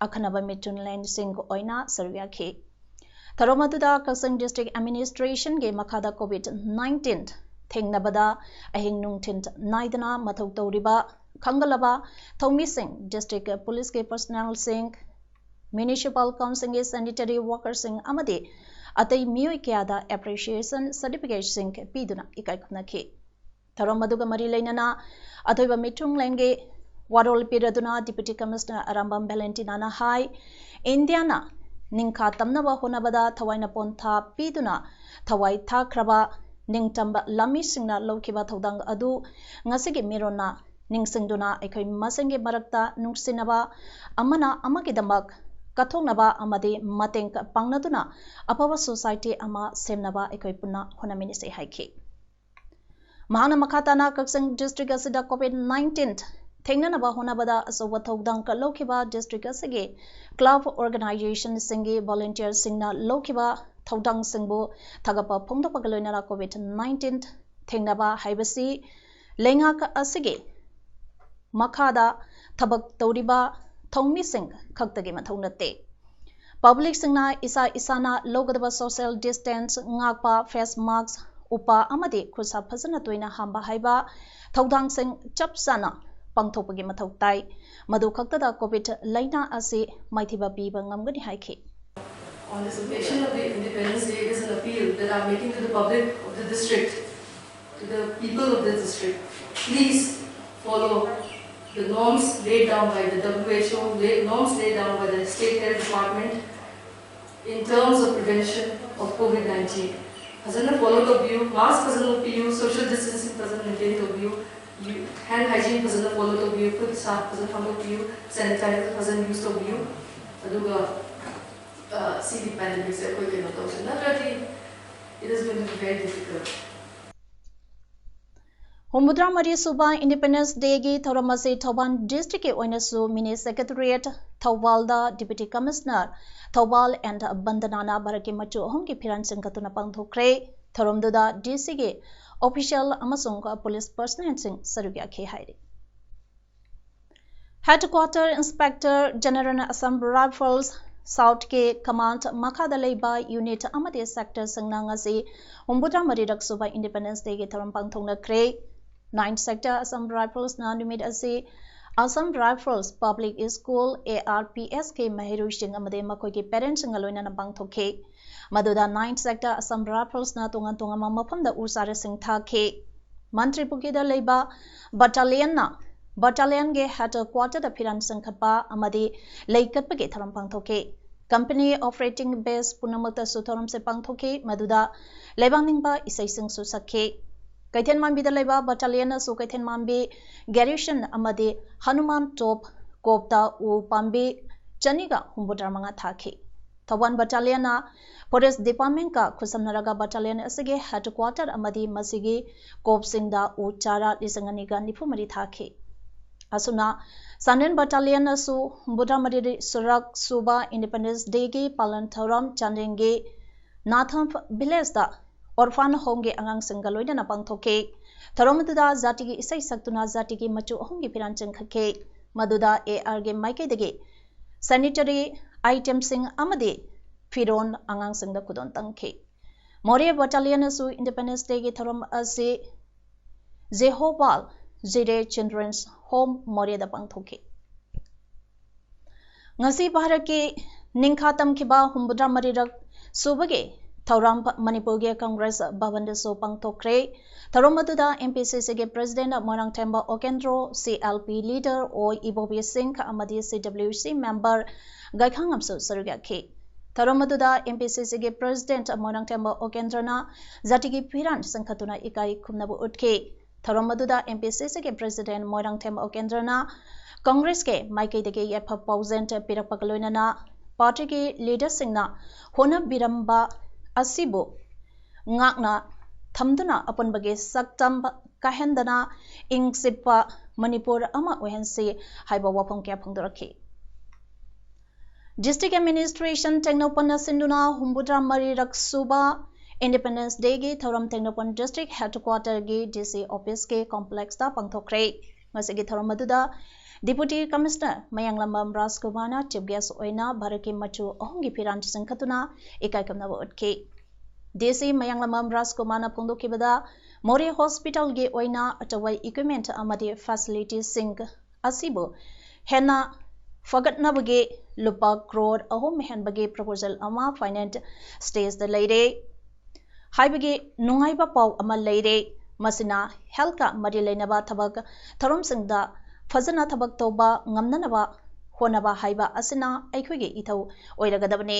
ꯑꯈꯟꯅꯕ ꯃꯤꯊꯨꯡꯂꯦꯟꯁꯤꯡ ꯑꯣꯏꯅ ꯁꯔꯨꯛ ꯌꯥꯈꯤ꯫ ꯊꯧꯔꯝ ꯑꯗꯨꯗ ꯀꯛꯆꯤꯡ District Administration ꯒꯤ ꯃꯈꯥꯗ COVID nineteen ꯊꯦꯡꯅꯕꯗ ꯑꯍꯤꯡ ꯅꯨꯡꯊꯤꯜ ꯅꯥꯏꯗꯅ ꯃꯊꯧ ꯇꯧꯔꯤꯕ ꯈꯟꯒꯠꯂꯕ ꯊꯧꯃꯤꯁꯤꯡ, District Police ꯀꯤ personnel ꯁꯤꯡ, Municipal Council ꯒꯤ sanitary worker ꯁꯤꯡ ꯑꯃꯗꯤ ꯑꯇꯩ ꯃꯤꯑꯣꯏ ꯀꯌꯥꯗ appreciation certificate ꯁꯤꯡ ꯄꯤꯗꯨꯅ ꯏꯀꯥꯏ ꯈꯨꯝꯅꯈꯤ꯫ ꯊꯧꯔꯝ ꯑꯗꯨꯒ ꯃꯔꯤ ꯂꯩꯅꯅ ꯑꯊꯣꯏꯕ ꯃꯤꯊꯨꯡꯂꯦꯟꯒꯤ ꯋꯥꯔꯣꯜ ꯄꯤꯔꯗꯨꯅ Deputy Commissioner ꯑꯔꯥꯝꯕꯝ ꯚꯦꯂꯦꯟꯇꯤꯅꯥꯅ ꯍꯥꯏ, ꯏꯟꯗꯤꯌꯥꯅ ꯅꯤꯡꯈꯥ ꯇꯝꯅꯕ ꯍꯣꯠꯅꯕꯗ ꯊꯋꯥꯏꯅ ꯄꯣꯟꯊꯥ ꯄꯤꯗꯨꯅ ꯊꯋꯥꯏ ꯊꯥꯈ꯭ꯔꯕ ꯅꯤꯡꯇꯝꯕ ꯂꯥꯟꯃꯤꯁꯤꯡꯅ ꯂꯧꯈꯤꯕ ꯊꯧꯗꯥꯡ ꯑꯗꯨ ꯉꯁꯤꯒꯤ ꯃꯤꯔꯣꯟꯅ ꯅꯤꯡꯁꯤꯡꯗꯨꯅ ꯑꯩꯈꯣꯏ ꯃꯁꯦꯟꯒꯤ ꯃꯔꯛꯇ ꯅꯨꯡꯁꯤꯅꯕ, ꯑꯃꯅ ꯑꯃꯒꯤꯗꯃꯛ ꯀꯠꯊꯣꯛꯅꯕ ꯑꯃꯗꯤ ꯃꯇꯦꯡ ꯄꯥꯡꯅꯗꯨꯅ ꯑꯐꯕ society ꯑꯃ ꯁꯦꯝꯅꯕ ꯑꯩꯈꯣꯏ ꯄꯨꯟꯅ ꯍꯣꯠꯅꯃꯤꯟꯅꯁꯤ ꯍꯥꯏꯈꯤ꯫ ꯃꯍꯥꯛꯅ ꯃꯈꯥ ꯇꯥꯅ ꯀꯛꯆꯤꯡ District ꯑꯁꯤꯗ COVID nineteen ꯊꯦꯡꯅꯅꯕ ꯍꯣꯠꯅꯕꯗ ꯑꯆꯧꯕ ꯊꯧꯗꯥꯡ ꯂꯧꯈꯤꯕ district ꯑꯁꯤꯒꯤ club organization ꯁꯤꯡꯒꯤ volunteer ꯁꯤꯡꯅ ꯂꯧꯈꯤꯕ ꯊꯧꯗꯥꯡꯁꯤꯡꯕꯨ ꯊꯥꯒꯠꯄ ꯐꯣꯡꯗꯣꯛꯄꯒ ꯂꯣꯏꯅꯅ COVID nineteen ꯊꯦꯡꯅꯕ ꯍꯥꯏꯕꯁꯤ ꯂꯩꯉꯥꯛ ꯑꯁꯤꯒꯤ ꯃꯈꯥꯗ ꯊꯕꯛ ꯇꯧꯔꯤꯕ ꯊꯧꯃꯤꯁꯤꯡ ꯈꯛꯇꯒꯤ ꯃꯊꯧ ꯅꯠꯇꯦ꯫ ꯄꯕ꯭ꯂꯤꯛꯁꯤꯡꯅ ꯏꯁꯥ ꯏꯁꯥꯅ ꯂꯧꯒꯗꯕ ꯁꯣꯁꯤꯌꯦꯜ ꯗꯤꯁꯇꯦꯟꯁ ꯉꯥꯛꯄ, ꯐꯦꯁ ꯃꯥꯁꯛ ꯎꯞꯄ ꯑꯃꯗꯤ ꯈꯨꯠꯁꯥ ꯐꯖꯅ ꯇꯣꯏꯅ ꯍꯥꯝꯕ ꯍꯥꯏꯕ ꯊꯧꯗꯥꯡꯁꯤꯡ ꯆꯞ ꯆꯥꯅ ꯄꯥꯡꯊꯣꯛꯄꯒꯤ ꯃꯊꯧ ꯇꯥꯏ꯫ ꯃꯗꯨ ꯈꯛꯇꯗ ꯀꯣꯚꯤꯗ ꯂꯥꯏꯅꯥ ꯑꯁꯤ ꯃꯥꯏꯊꯤꯕ ꯄꯤꯕ ꯉꯝꯒꯅꯤ ꯍꯥꯏꯈꯤ꯫ On this occasion of the Independence Day, it is an appeal that I'm making to the public of the district, to the people of the district. Please follow the norms laid down by the W H O, la- norms laid down by the State Health Department in terms of prevention of COVID nineteen. ꯐꯖꯅ follow ꯇꯧꯕꯤꯌꯨ, ꯃꯥꯁꯛ ꯐꯖꯅ ꯎꯞꯄꯤꯌꯨ, social distancing ꯐꯖꯅ maintain ꯇꯧꯕꯤꯌꯨ, hand ꯍꯥꯏꯖꯤꯟ ꯐꯖꯅ follow ꯇꯧꯕꯤꯌꯨ, ꯈꯨꯠ ꯁꯥ ꯐꯖꯅ ꯍꯥꯝꯗꯣꯛꯄꯤꯌꯨ, ꯁꯦꯅꯤꯇꯥꯏꯖꯔ ꯐꯖꯅ ꯌꯨꯁ ꯇꯧꯕꯤꯌꯨ꯫ ꯑꯗꯨꯒ ꯑ, ꯁꯤꯒꯤ ꯄꯦꯟꯗꯦꯃꯤꯛꯁꯦ ꯑꯩꯈꯣꯏ ꯀꯩꯅꯣ ꯇꯧꯁꯦ, ꯅꯠꯇ꯭ꯔꯗꯤ it is going to be very difficult. ꯍꯨꯝꯐꯨꯇꯔꯥ ꯃꯔꯤ ꯁꯨꯕ ꯏꯟꯗꯤꯄꯦꯟꯗꯦꯟꯁ ꯗꯦꯒꯤ ꯊꯧꯔꯝ ꯑꯁꯤ ꯊꯧꯕꯥꯜ ꯗꯤꯁꯇ꯭ꯔꯤꯛꯀꯤ ꯑꯣꯏꯅꯁꯨ ꯃꯤꯅꯤ ꯁꯦꯀ꯭ꯔꯦꯇꯔꯤꯌꯦꯠ ꯊꯧꯕꯥꯜꯗ ꯗꯤꯄ꯭ꯌꯨꯇꯤ ꯀꯃꯤꯁꯅꯔ ꯊꯧꯕꯥꯜ and ꯕꯟꯗꯅꯥꯅ ꯚꯥꯔꯠꯀꯤ ꯃꯆꯨ ꯑꯍꯨꯝꯒꯤ ꯐꯤꯔꯥꯟꯁꯤꯡ ꯀꯠꯇꯨꯅ ꯄꯥꯡꯊꯣꯛꯈ꯭ꯔꯦ꯫ ꯊꯧꯔꯝꯗꯨꯗ ꯗꯤ ꯁꯤꯒꯤ ꯑꯣꯐꯤꯁꯤꯌꯦꯜ ꯑꯃꯁꯨꯡ ꯄꯨꯂꯤꯁ ꯄꯔꯁꯅꯦꯜꯁꯤꯡ ꯁꯔꯨꯛ ꯌꯥꯈꯤ ꯍꯥꯏꯔꯤ꯫ Headquarter inspector general Assam rifles ꯁꯥꯎꯠꯀꯤ ꯀꯃꯥꯟꯗ ꯃꯈꯥꯗ ꯂꯩꯕ ꯌꯨꯅꯤꯠ ꯑꯃꯗꯤ ꯁꯦꯛꯇꯔꯁꯤꯡꯅ ꯉꯁꯤ ꯍꯨꯝꯐꯨꯇꯔꯥ ꯃꯔꯤꯔꯛ ꯁꯨꯕ ꯏꯟꯗꯤꯄꯦꯟꯗꯦꯟꯁ ꯗꯦꯒꯤ ꯊꯧꯔꯝ ꯄꯥꯡꯊꯣꯛꯅꯈ꯭ꯔꯦ꯫ ꯅꯥꯏꯟ ꯁꯦꯛꯇꯔ ꯑꯁꯥꯝ ꯔꯥꯏꯐꯜꯁꯅ ꯅꯨꯃꯤꯠ ꯑꯁꯤ Assam rifles public school, A R P ꯑꯦꯁꯀꯤ ꯃꯍꯩꯔꯣꯏꯁꯤꯡ ꯑꯃꯗꯤ ꯃꯈꯣꯏꯒꯤ ꯄꯦꯔꯦꯟꯁꯁꯤꯡꯒ ꯂꯣꯏꯅꯅ ꯄꯥꯡꯊꯣꯛꯈꯤ꯫ ꯃꯗꯨꯗ ꯅꯥꯏꯟ ꯁꯦꯛꯇꯔ ꯑꯁꯥꯝ ꯔꯥꯏꯐꯜꯁꯅ ꯇꯣꯉꯥꯟ ꯇꯣꯉꯥꯟꯕ ꯃꯐꯝꯗ ꯎ ꯆꯥꯔꯥꯁꯤꯡ ꯊꯥꯈꯤ꯫ ꯃꯟꯇ꯭ꯔꯤ ꯄꯨꯈ꯭ꯔꯤꯗ ꯂꯩꯕ ꯕꯠꯇꯥꯂꯤꯌꯟꯅ ꯕꯠꯇꯥꯂꯤꯌꯟꯒꯤ ꯍꯦꯗꯀ꯭ꯋꯥꯇꯔꯗ ꯐꯤꯔꯥꯟ ꯆꯤꯡꯈꯠꯄ ꯑꯃꯗꯤ ꯂꯩ ꯀꯠꯄꯒꯤ ꯊꯧꯔꯝ ꯄꯥꯡꯊꯣꯛꯈꯤ꯫ ꯀꯝꯄꯅꯤ ꯑꯣꯄꯔꯦꯇꯤꯡ ꯕꯦꯁ ꯄꯨꯝꯅꯃꯛꯇꯁꯨ ꯊꯧꯔꯝꯁꯦ ꯄꯥꯡꯊꯣꯛꯈꯤ, ꯃꯗꯨꯗ ꯂꯩꯕꯥꯛ ꯅꯤꯡꯕ ꯏꯁꯩꯁꯤꯡꯁꯨ ꯁꯛꯈꯤ꯫ ꯀꯩꯊꯦꯜ ꯃꯥꯟꯕꯤꯗ ꯂꯩꯕ ꯕꯠꯇꯥꯂꯤꯌꯟꯅꯁꯨ ꯀꯩꯊꯦꯜ ꯃꯥꯟꯕꯤ ꯒ꯭ꯔꯦꯖꯨꯑꯦꯁꯟ ꯑꯃꯗꯤ ꯍꯅꯨꯃꯥꯟ ꯇꯣꯞ ꯀꯣꯞꯇ ꯎ ꯄꯥꯝꯕꯤ ꯆꯅꯤꯒ ꯍꯨꯝꯐꯨꯇꯔꯥ ꯃꯉꯥ ꯊꯥꯈꯤ꯫ ꯊꯧꯕꯥꯜ ꯕꯠꯇꯥꯂꯤꯌꯟꯅ ꯐꯣꯔꯦꯁ ꯗꯤꯄꯥꯔꯠꯃꯦꯟꯠꯀ ꯈꯨꯠꯁꯝꯅꯔꯒ ꯕꯠꯇꯥꯂꯤꯌꯟ ꯑꯁꯤꯒꯤ ꯍꯦꯗꯀ꯭ꯋꯥꯇꯔ ꯑꯃꯗꯤ ꯃꯁꯤꯒꯤ ꯀꯣꯞꯁꯤꯡꯗ ꯎ ꯆꯥꯔꯥ ꯂꯤꯁꯤꯡ ꯑꯅꯤꯒ ꯅꯤꯐꯨ ꯃꯔꯤ ꯊꯥꯈꯤ꯫ ꯑꯁꯨꯝꯅ ꯆꯥꯟꯗꯦꯜ ꯕꯠꯇꯥꯂꯤꯌꯟꯅꯁꯨ ꯍꯨꯝꯐꯨꯇꯔꯥ ꯃꯔꯤ ꯁꯨꯔꯛ ꯁꯨꯕ ꯏꯟꯗꯤꯄꯦꯟꯗꯦꯟꯁ ꯗꯦꯒꯤ ꯄꯥꯂꯟ ꯊꯧꯔꯝ ꯆꯥꯟꯗꯦꯜꯒꯤ ꯅꯥꯊꯝ ꯚꯤꯂꯦꯖꯇ ꯑꯣꯔꯐꯥꯟ ꯍꯣꯝꯒꯤ ꯑꯉꯥꯡꯁꯤꯡꯒ ꯂꯣꯏꯅꯅ ꯄꯥꯡꯊꯣꯛꯈꯤ꯫ ꯊꯧꯔꯝ ꯑꯗꯨꯗ ꯖꯥꯇꯤꯒꯤ ꯏꯁꯩ ꯁꯛꯇꯨꯅ ꯖꯥꯇꯤꯒꯤ ꯃꯆꯨ ꯑꯍꯨꯝꯒꯤ ꯐꯤꯔꯥꯟ ꯆꯤꯡꯈꯠꯈꯤ꯫ ꯃꯗꯨꯗ ꯑꯦ ꯑꯥꯔꯒꯤ ꯃꯥꯏꯀꯩꯗꯒꯤ sanitary itemꯁꯤꯡ ꯑꯃꯗꯤ ꯐꯤꯔꯣꯟ ꯑꯉꯥꯡꯁꯤꯡꯗ ꯈꯨꯗꯣꯜ ꯇꯝꯈꯤ꯫ ꯃꯣꯔꯦ battalionꯅꯁꯨ Independence Dayꯒꯤ ꯊꯧꯔꯝ ꯑꯁꯤ ꯖꯦꯍꯣꯕꯥꯜ ꯖꯤꯔꯦ Children's Home ꯃꯣꯔꯦꯗ ꯄꯥꯡꯊꯣꯛꯈꯤ꯫ ꯉꯁꯤ ꯚꯥꯔꯠꯀꯤ ꯅꯤꯡꯈꯥ ꯇꯝꯈꯤꯕ ꯍꯨꯝꯐꯨꯇꯔꯥ ꯃꯔꯤꯔꯛ ꯁꯨꯕꯒꯤ ꯊꯧꯔꯝ ꯃꯅꯤꯄꯨꯔꯒꯤ ꯀꯪꯒ꯭ꯔꯦꯁ ꯚꯕꯟꯗꯁꯨ ꯄꯥꯡꯊꯣꯛꯈ꯭ꯔꯦ꯫ ꯊꯧꯔꯝ ꯑꯗꯨꯗ MPCCꯒꯤ president ꯃꯣꯏꯔꯥꯡꯊꯦꯝꯕ ꯑꯣꯀꯦꯟꯗ꯭ꯔꯣ, CLP leader ꯑꯣ ꯏꯕꯣꯕꯤ ꯁꯤꯡ ꯑꯃꯗꯤ CWC member ꯒꯥꯏꯈꯥꯉꯝꯁꯨ ꯁꯔꯨꯛ ꯌꯥꯈꯤ꯫ ꯊꯧꯔꯝ ꯑꯗꯨꯗ MPCCꯒꯤ president ꯃꯣꯏꯔꯥꯡꯊꯦꯝꯕ ꯑꯣꯀꯦꯟꯗ꯭ꯔꯅ ꯖꯥꯇꯤꯒꯤ ꯐꯤꯔꯥꯟ ꯆꯤꯡꯈꯠꯇꯨꯅ ꯏꯀꯥꯏ ꯈꯨꯝꯅꯕ ꯎꯠꯈꯤ꯫ ꯊꯧꯔꯝ ꯑꯗꯨꯗ MPCCꯒꯤ president ꯃꯣꯏꯔꯥꯡꯊꯦꯝ ꯎꯀꯦꯟꯗ꯭ꯔꯅ ꯀꯪꯒ꯭ꯔꯦꯁꯀꯤ ꯃꯥꯏꯀꯩꯗꯒꯤ ꯌꯥꯏꯐ ꯄꯥꯎꯖꯦꯜ ꯄꯤꯔꯛꯄꯒ ꯂꯣꯏꯅꯅ partyꯒꯤ leaderꯁꯤꯡꯅ ꯍꯣꯠꯅꯕꯤꯔꯝꯕ ꯑꯁꯤꯕꯨ ꯉꯥꯛꯅ ꯊꯝꯗꯨꯅ ꯑꯄꯨꯟꯕꯒꯤ ꯁꯛꯇꯝ ꯀꯥꯏꯍꯟꯗꯅ ꯏꯪ ꯆꯤꯛꯄ ꯃꯅꯤꯄꯨꯔ ꯑꯃ ꯑꯣꯏꯍꯟꯁꯤ ꯍꯥꯏꯕ ꯋꯥꯐꯝ ꯀꯌꯥ ꯐꯣꯡꯗꯣꯔꯛꯈꯤ꯫ District Administration ꯇꯦꯡꯅꯧꯄꯜꯅ ꯁꯤꯟꯗꯨꯅ ꯍꯨꯝꯐꯨꯇꯔꯥ ꯃꯔꯤꯔꯛ ꯁꯨꯕ Independence Dayꯒꯤ ꯊꯧꯔꯝ ꯇꯦꯡꯅꯧꯄꯜ district headquarterꯒꯤ DC officeꯀꯤ complexꯇ ꯄꯥꯡꯊꯣꯛꯈ꯭ꯔꯦ꯫ ꯉꯁꯤꯒꯤ ꯊꯧꯔꯝ ꯑꯗꯨꯗ Deputy Commissioner ꯃꯌꯥꯡꯂꯝꯕꯝ ꯔꯥꯖꯀꯨꯃꯥꯔꯅ chief guest ꯑꯣꯏꯅ ꯚꯥꯔꯠꯀꯤ ꯃꯆꯨ ꯑꯍꯨꯝꯒꯤ ꯐꯤꯔꯥꯟ ꯆꯤꯡꯈꯠꯇꯨꯅ ꯏꯀꯥꯏ ꯈꯨꯝꯅꯕ ꯎꯠꯈꯤ꯫ DC ꯃꯌꯥꯡꯂꯝꯕꯝ ꯔꯥꯖꯀꯨꯃꯥꯔꯅ ꯐꯣꯡꯗꯣꯛꯈꯤꯕꯗ, ꯃꯣꯔꯦ hospitalꯒꯤ ꯑꯣꯏꯅ ꯑꯆꯧꯕ equipment ꯑꯃꯗꯤ facilityꯁꯤꯡ ꯑꯁꯤꯕꯨ ꯍꯦꯟꯅ ꯐꯒꯠꯅꯕꯒꯤ ꯂꯨꯄꯥ ꯀ꯭ꯔꯣꯔ ꯑꯍꯨꯝ ꯍꯦꯟꯕꯒꯤ proposal ꯑꯃ finance stageꯇ ꯂꯩꯔꯦ ꯍꯥꯏꯕꯒꯤ ꯅꯨꯡꯉꯥꯏꯕ ꯄꯥꯎ ꯑꯃ ꯂꯩꯔꯦ꯫ ꯃꯁꯤꯅ healthꯀ ꯃꯔꯤ ꯂꯩꯅꯕ ꯊꯕꯛ ꯊꯧꯔꯝꯁꯤꯡꯗ ꯐꯖꯅ ꯊꯕꯛ ꯇꯧꯕ ꯉꯝꯅꯅꯕ ꯍꯣꯠꯅꯕ ꯍꯥꯏꯕ ꯑꯁꯤꯅ ꯑꯩꯈꯣꯏꯒꯤ ꯏꯊꯧ ꯑꯣꯏꯔꯒꯗꯕꯅꯤ꯫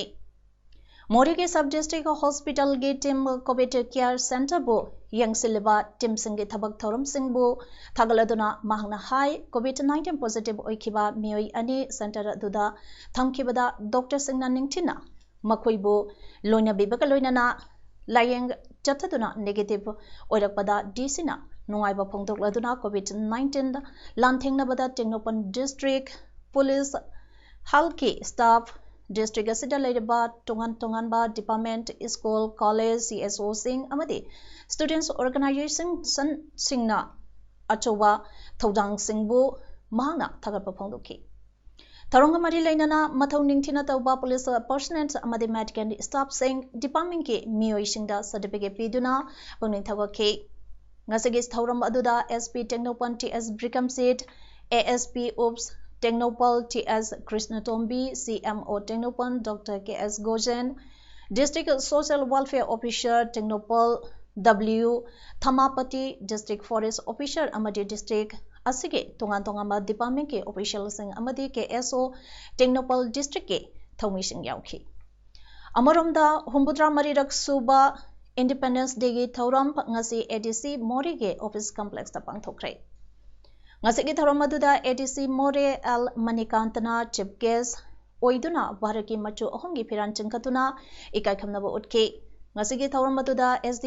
ꯃꯣꯔꯦꯒꯤ sub district hospitalꯒꯤ team COVID care centreꯕꯨ ꯌꯦꯡꯁꯤꯜꯂꯤꯕ teamꯁꯤꯡꯒꯤ ꯊꯕꯛ ꯊꯧꯔꯝꯁꯤꯡꯕꯨ ꯊꯥꯒꯠꯂꯗꯨꯅ ꯃꯍꯥꯛꯅ ꯍꯥꯏ, COVID nineteen positive ꯑꯣꯏꯈꯤꯕ ꯃꯤꯑꯣꯏ ꯑꯅꯤ centre ꯑꯗꯨꯗ ꯊꯝꯈꯤꯕꯗ doctorꯁꯤꯡꯅ ꯅꯤꯡꯊꯤꯅ ꯃꯈꯣꯏꯕꯨ ꯂꯣꯏꯅꯕꯤꯕꯒ ꯂꯣꯏꯅꯅ ꯂꯥꯌꯦꯡ ꯆꯠꯊꯗꯨꯅ negative ꯑꯣꯏꯔꯛꯄꯗ DCꯅ ꯅꯨꯡꯉꯥꯏꯕ ꯐꯣꯡꯗꯣꯛꯂꯗꯨꯅ COVID nineteen ꯂꯥꯟꯊꯦꯡꯅꯕꯗ Tengnoupal district police, healthꯀꯤ staff, district ꯑꯁꯤꯗ ꯂꯩꯔꯤꯕ ꯇꯣꯉꯥꯟ ꯇꯣꯉꯥꯟꯕ department, school, college, CSOꯁꯤꯡ ꯑꯃꯗꯤ students organizationꯁꯤꯡꯅ ꯑꯆꯧꯕ ꯊꯧꯗꯥꯡꯁꯤꯡꯕꯨ ꯃꯍꯥꯛꯅ ꯊꯥꯒꯠꯄ ꯐꯣꯡꯗꯣꯛꯈꯤ꯫ ꯊꯧꯔꯝꯒ ꯃꯔꯤ ꯂꯩꯅꯅ ꯃꯊꯧ ꯅꯤꯡꯊꯤꯅ ꯇꯧꯕ police personnel ꯑꯃꯗꯤ medical staffꯁꯤꯡ departmentꯀꯤ ꯃꯤꯑꯣꯏꯁꯤꯡꯗ certificate ꯄꯤꯗꯨꯅ ꯄꯨꯛꯅꯤꯡ ꯊꯧꯒꯠꯈꯤ꯫ ꯉꯁꯤꯒꯤ ꯊꯧꯔꯝ ꯑꯗꯨꯗ SP Tengnoupal T S ꯕ꯭ꯔꯤꯀꯝꯖꯤꯠ, ASP Ops Tengnoupal T S ꯀ꯭ꯔꯤꯁꯅꯇꯣꯝꯕꯤ, CMO Tengnoupal Doctor K S ꯒꯣꯖꯦꯟ, District Social Welfare Officer Tengnoupal W ꯊꯃꯥꯄꯇꯤ, District Forest Officer ꯑꯃꯗꯤ district ꯑꯁꯤꯒꯤ ꯇꯣꯉꯥꯟ ꯇꯣꯉꯥꯟꯕ departmentꯀꯤ officialꯁꯤꯡ ꯑꯃꯗꯤ KSO ꯇꯦꯡꯅꯧꯄꯜ districtꯀꯤ ꯊꯧꯃꯤꯁꯤꯡ ꯌꯥꯎꯈꯤ꯫ ꯑꯃꯔꯣꯝꯗ ꯍꯨꯝꯐꯨꯇꯔꯥ ꯃꯔꯤꯔꯛ ꯁꯨꯕ Independence Dayꯒꯤ ꯊꯧꯔꯝ ꯉꯁꯤ ADC ꯃꯣꯔꯦꯒꯤ office complexꯇ ꯄꯥꯡꯊꯣꯛꯈ꯭ꯔꯦ꯫ ꯉꯁꯤꯒꯤ ꯊꯧꯔꯝ ꯑꯗꯨꯗ ADC ꯃꯣꯔꯦ L ꯃꯅꯤꯀꯥꯟꯇꯅ chief guest ꯑꯣꯏꯗꯨꯅ ꯚꯥꯔꯠꯀꯤ ꯃꯆꯨ ꯑꯍꯨꯝꯒꯤ ꯐꯤꯔꯥꯟ ꯆꯤꯡꯈꯠꯇꯨꯅ ꯏꯀꯥꯏ ꯈꯨꯝꯅꯕ ꯎꯠꯈꯤ꯫ ꯉꯁꯤꯒꯤ ꯊꯧꯔꯝ ꯑꯗꯨꯗ SD,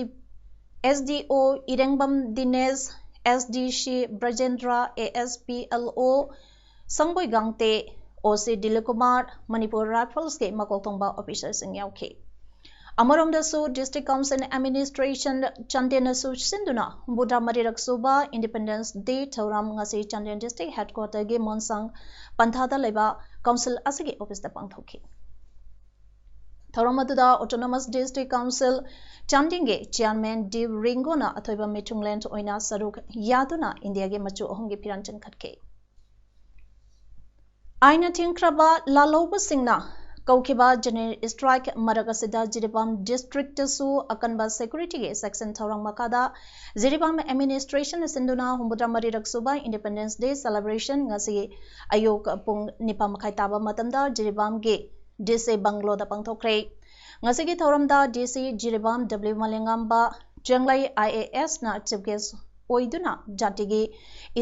SDO ꯏꯔꯦꯡꯕꯝ ꯗꯤꯅꯦꯁ, SDC ꯕ꯭ꯔꯖꯦꯟꯗ꯭ꯔ, ASP LO ꯁꯪꯕꯣꯏ ꯒꯥꯡꯇꯦ, OC Dilip Kumar, Manipur Riflesꯀꯤ ꯃꯀꯣꯛ ꯊꯣꯡꯕ officerꯁꯤꯡ ꯌꯥꯎꯈꯤ꯫ ꯑꯃꯔꯣꯝꯗꯁꯨ District Council Administration ꯆꯥꯟꯗꯦꯜꯅꯁꯨ ꯁꯤꯟꯗꯨꯅ ꯍꯨꯝꯐꯨꯇꯔꯥ ꯃꯔꯤꯔꯛ ꯁꯨꯕ Independence Day ꯊꯧꯔꯝ ꯉꯁꯤ ꯆꯥꯟꯗꯦꯜ District Headquarterꯒꯤ ꯃꯣꯟꯁꯥꯡ ꯄꯟꯊꯥꯗ ꯂꯩꯕ council ꯑꯁꯤꯒꯤ officeꯇ ꯄꯥꯡꯊꯣꯛꯈꯤ꯫ ꯊꯧꯔꯝ ꯑꯗꯨꯗ Autonomous District Council ꯆꯥꯟꯗꯦꯜꯒꯤ chairman ꯗꯤ ꯔꯤꯡꯒꯣꯅ ꯑꯊꯣꯏꯕ ꯃꯤꯊꯨꯡꯂꯦꯟ ꯑꯣꯏꯅ ꯁꯔꯨꯛ ꯌꯥꯗꯨꯅ ꯏꯟꯗꯤꯌꯥꯒꯤ ꯃꯆꯨ ꯑꯍꯨꯝꯒꯤ ꯐꯤꯔꯥꯟ ꯆꯤꯡꯈꯠꯈꯤ꯫ ꯑꯥꯏꯟꯅ ꯊꯤꯡꯈ꯭ꯔꯕ ꯂꯥꯜꯍꯧꯕꯁꯤꯡꯅ ꯀꯧꯈꯤꯕ general strike ꯃꯔꯛ ꯑꯁꯤꯗ ꯖꯤꯔꯤꯕꯥꯝ districtꯇꯁꯨ ꯑꯀꯟꯕ securityꯒꯤ section ꯊꯧꯔꯥꯡ ꯃꯈꯥꯗ ꯖꯤꯔꯤꯕꯥꯝ administrationꯅ ꯁꯤꯟꯗꯨꯅ ꯍꯨꯝꯐꯨꯇꯔꯥ ꯃꯔꯤꯔꯛ ꯁꯨꯕ Independence Day celebration ꯉꯁꯤ ꯑꯌꯨꯛ ꯄꯨꯡ ꯅꯤꯄꯥꯟ ꯃꯈꯥꯏ ꯇꯥꯕ ꯃꯇꯝꯗ ꯖꯤꯔꯤꯕꯥꯝꯒꯤ DC ꯕꯪꯒ꯭ꯂꯣꯗ ꯄꯥꯡꯊꯣꯛꯈ꯭ꯔꯦ꯫ ꯉꯁꯤꯒꯤ ꯊꯧꯔꯝꯗ DC Jiribam W ꯃꯂꯦꯉꯥꯝꯕ ꯆꯦꯡꯂꯩ IASꯅ chief guest ꯑꯣꯏꯗꯨꯅ ꯖꯥꯇꯤꯒꯤ